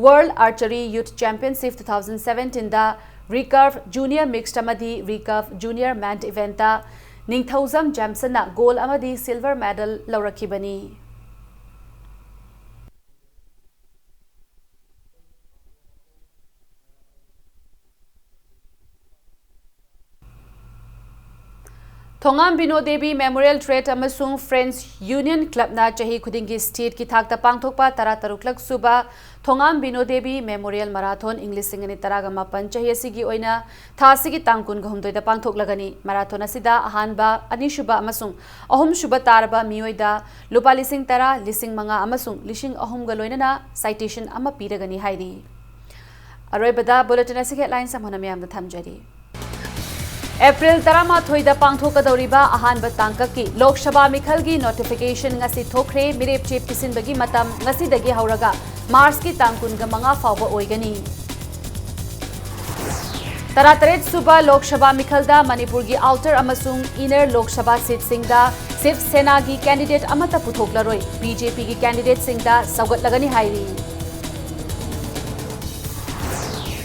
World Archery Youth Championship two thousand seventeenꯗ recurve junior mixed ꯑꯃꯗꯤ recurve junior men eventꯇ ꯅꯤꯡꯊꯧꯖꯝ ꯖꯦꯝꯁꯟꯅ gold ꯑꯃꯗꯤ silver medal ꯂꯧꯔꯛꯈꯤꯕꯅꯤ꯫ ꯊꯣꯉꯥꯝ ꯕꯤꯅꯣ ꯗꯦꯕꯤ ꯃꯦꯃꯣꯔꯤꯌꯦꯜ ꯇ꯭ꯔꯦꯗ ꯑꯃꯁꯨꯡ ꯐ꯭ꯔꯦꯟꯁ ꯌꯨꯅꯤꯌꯟ ꯀ꯭ꯂꯕꯅ ꯆꯍꯤ ꯈꯨꯗꯤꯡꯒꯤ ꯁ꯭ꯇꯦꯠꯀꯤ ꯊꯥꯛꯇ ꯄꯥꯡꯊꯣꯛꯄ ꯇꯔꯥꯇꯔꯨꯛꯂꯛ ꯁꯨꯕ ꯊꯣꯉꯥꯝ ꯕꯤꯅꯣ ꯗꯦꯕꯤ ꯃꯦꯃꯣꯔꯤꯌꯦꯜ ꯃꯔꯥꯊꯣꯟ ꯏꯪ ꯂꯤꯁꯤꯡ ꯑꯅꯤ ꯇꯔꯥꯒ ꯃꯥꯄꯟ ꯆꯍꯤ ꯑꯁꯤꯒꯤ ꯑꯣꯏꯅ ꯊꯥ ꯑꯁꯤꯒꯤ ꯇꯥꯡ ꯀꯨꯟꯒ ꯍꯨꯝꯗꯣꯏꯗ ꯄꯥꯡꯊꯣꯛꯂꯒꯅꯤ꯫ ꯃꯔꯥꯊꯣꯟ ꯑꯁꯤꯗ ꯑꯍꯥꯟꯕ, ꯑꯅꯤꯁꯨꯕ ꯑꯃꯁꯨꯡ ꯑꯍꯨꯝꯁꯨꯕ ꯇꯥꯔꯕ ꯃꯤꯑꯣꯏꯗ ꯂꯨꯄꯥ ꯂꯤꯁꯤꯡ ꯇꯔꯥ, ꯂꯤꯁꯤꯡ ꯃꯉꯥ ꯑꯃꯁꯨꯡ ꯂꯤꯁꯤꯡ ꯑꯍꯨꯝꯒ ꯂꯣꯏꯅꯅ ꯁꯥꯏꯇꯦꯁꯟ ꯑꯃ ꯄꯤꯔꯒꯅꯤ ꯍꯥꯏꯔꯤ꯫ ꯑꯔꯣꯏꯕꯗ ꯕꯨꯂꯦꯇꯤꯟ ꯑꯁꯤꯒꯤ ꯍꯦꯗꯂꯥꯏꯟꯁ ꯑꯃꯨꯛ ꯍꯟꯅ ꯃꯌꯥꯝꯗ ꯊꯝꯖꯔꯤ꯫ ꯑꯦꯄ꯭ꯔꯤꯜ ꯇꯔꯥꯃꯥꯊꯣꯏꯗ ꯄꯥꯡꯊꯣꯛꯀꯗꯧꯔꯤꯕ ꯑꯍꯥꯟꯕ ꯇꯥꯡꯀꯛꯀꯤ ꯂꯣꯛ ꯁꯚꯥ ꯃꯤꯈꯜꯒꯤ ꯅꯣꯇꯤꯐꯤꯀꯦꯁꯟ ꯉꯁꯤ ꯊꯣꯛꯈ꯭ꯔꯦ꯫ ꯃꯤꯔꯦꯞ ꯆꯦ ꯄꯤꯁꯤꯟꯕꯒꯤ ꯃꯇꯝ ꯉꯁꯤꯗꯒꯤ ꯍꯧꯔꯒ ꯃꯥꯔꯆꯀꯤ ꯇꯥꯡ ꯀꯨꯟꯒ ꯃꯉꯥ ꯐꯥꯎꯕ ꯑꯣꯏꯒꯅꯤ꯫ ꯇꯔꯥꯇꯔꯦꯠ ꯁꯨꯕ ꯂꯣꯛ ꯁꯚꯥ ꯃꯤꯈꯜꯗ ꯃꯅꯤꯄꯨꯔꯒꯤ ꯑꯥꯎꯇꯔ ꯑꯃꯁꯨꯡ ꯏꯅꯔ ꯂꯣꯛ ꯁꯚꯥ ꯁꯤꯠꯁꯤꯡꯗ ꯁꯤꯕ ꯁꯦꯅꯥꯒꯤ ꯀꯦꯟꯗꯤꯗꯦꯠ ꯑꯃꯠꯇ ꯄꯨꯊꯣꯛꯂꯔꯣꯏ꯫ ꯕꯤ ꯖꯦ ꯄꯤꯒꯤ ꯀꯦꯟꯗꯤꯗꯦꯠꯁꯤꯡꯗ ꯁꯧꯒꯠꯂꯒꯅꯤ ꯍꯥꯏꯔꯤ꯫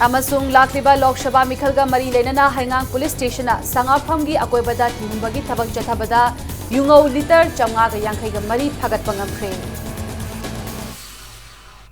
ꯑꯃꯁꯨꯡ ꯂꯥꯛꯂꯤꯕ ꯂꯣꯛ ꯁꯚꯥ ꯃꯤꯈꯜꯒ ꯃꯔꯤ ꯂꯩꯅꯅ ꯍꯩꯉꯥꯡ ꯄꯨꯂꯤꯁ ꯁ꯭ꯇꯦꯁꯟꯅ ꯁꯉꯥꯐꯝꯒꯤ ꯑꯀꯣꯏꯕꯗ ꯊꯤꯡꯍꯨꯝꯕꯒꯤ ꯊꯕꯛ ꯆꯠꯊꯕꯗ ꯌꯨꯉꯧ ꯂꯤꯇꯔ ꯆꯥꯝꯃꯉꯥꯒ ꯌꯥꯡꯈꯩꯒ ꯃꯔꯤ ꯐꯥꯒꯠꯄ ꯉꯝꯈ꯭ꯔꯦ꯫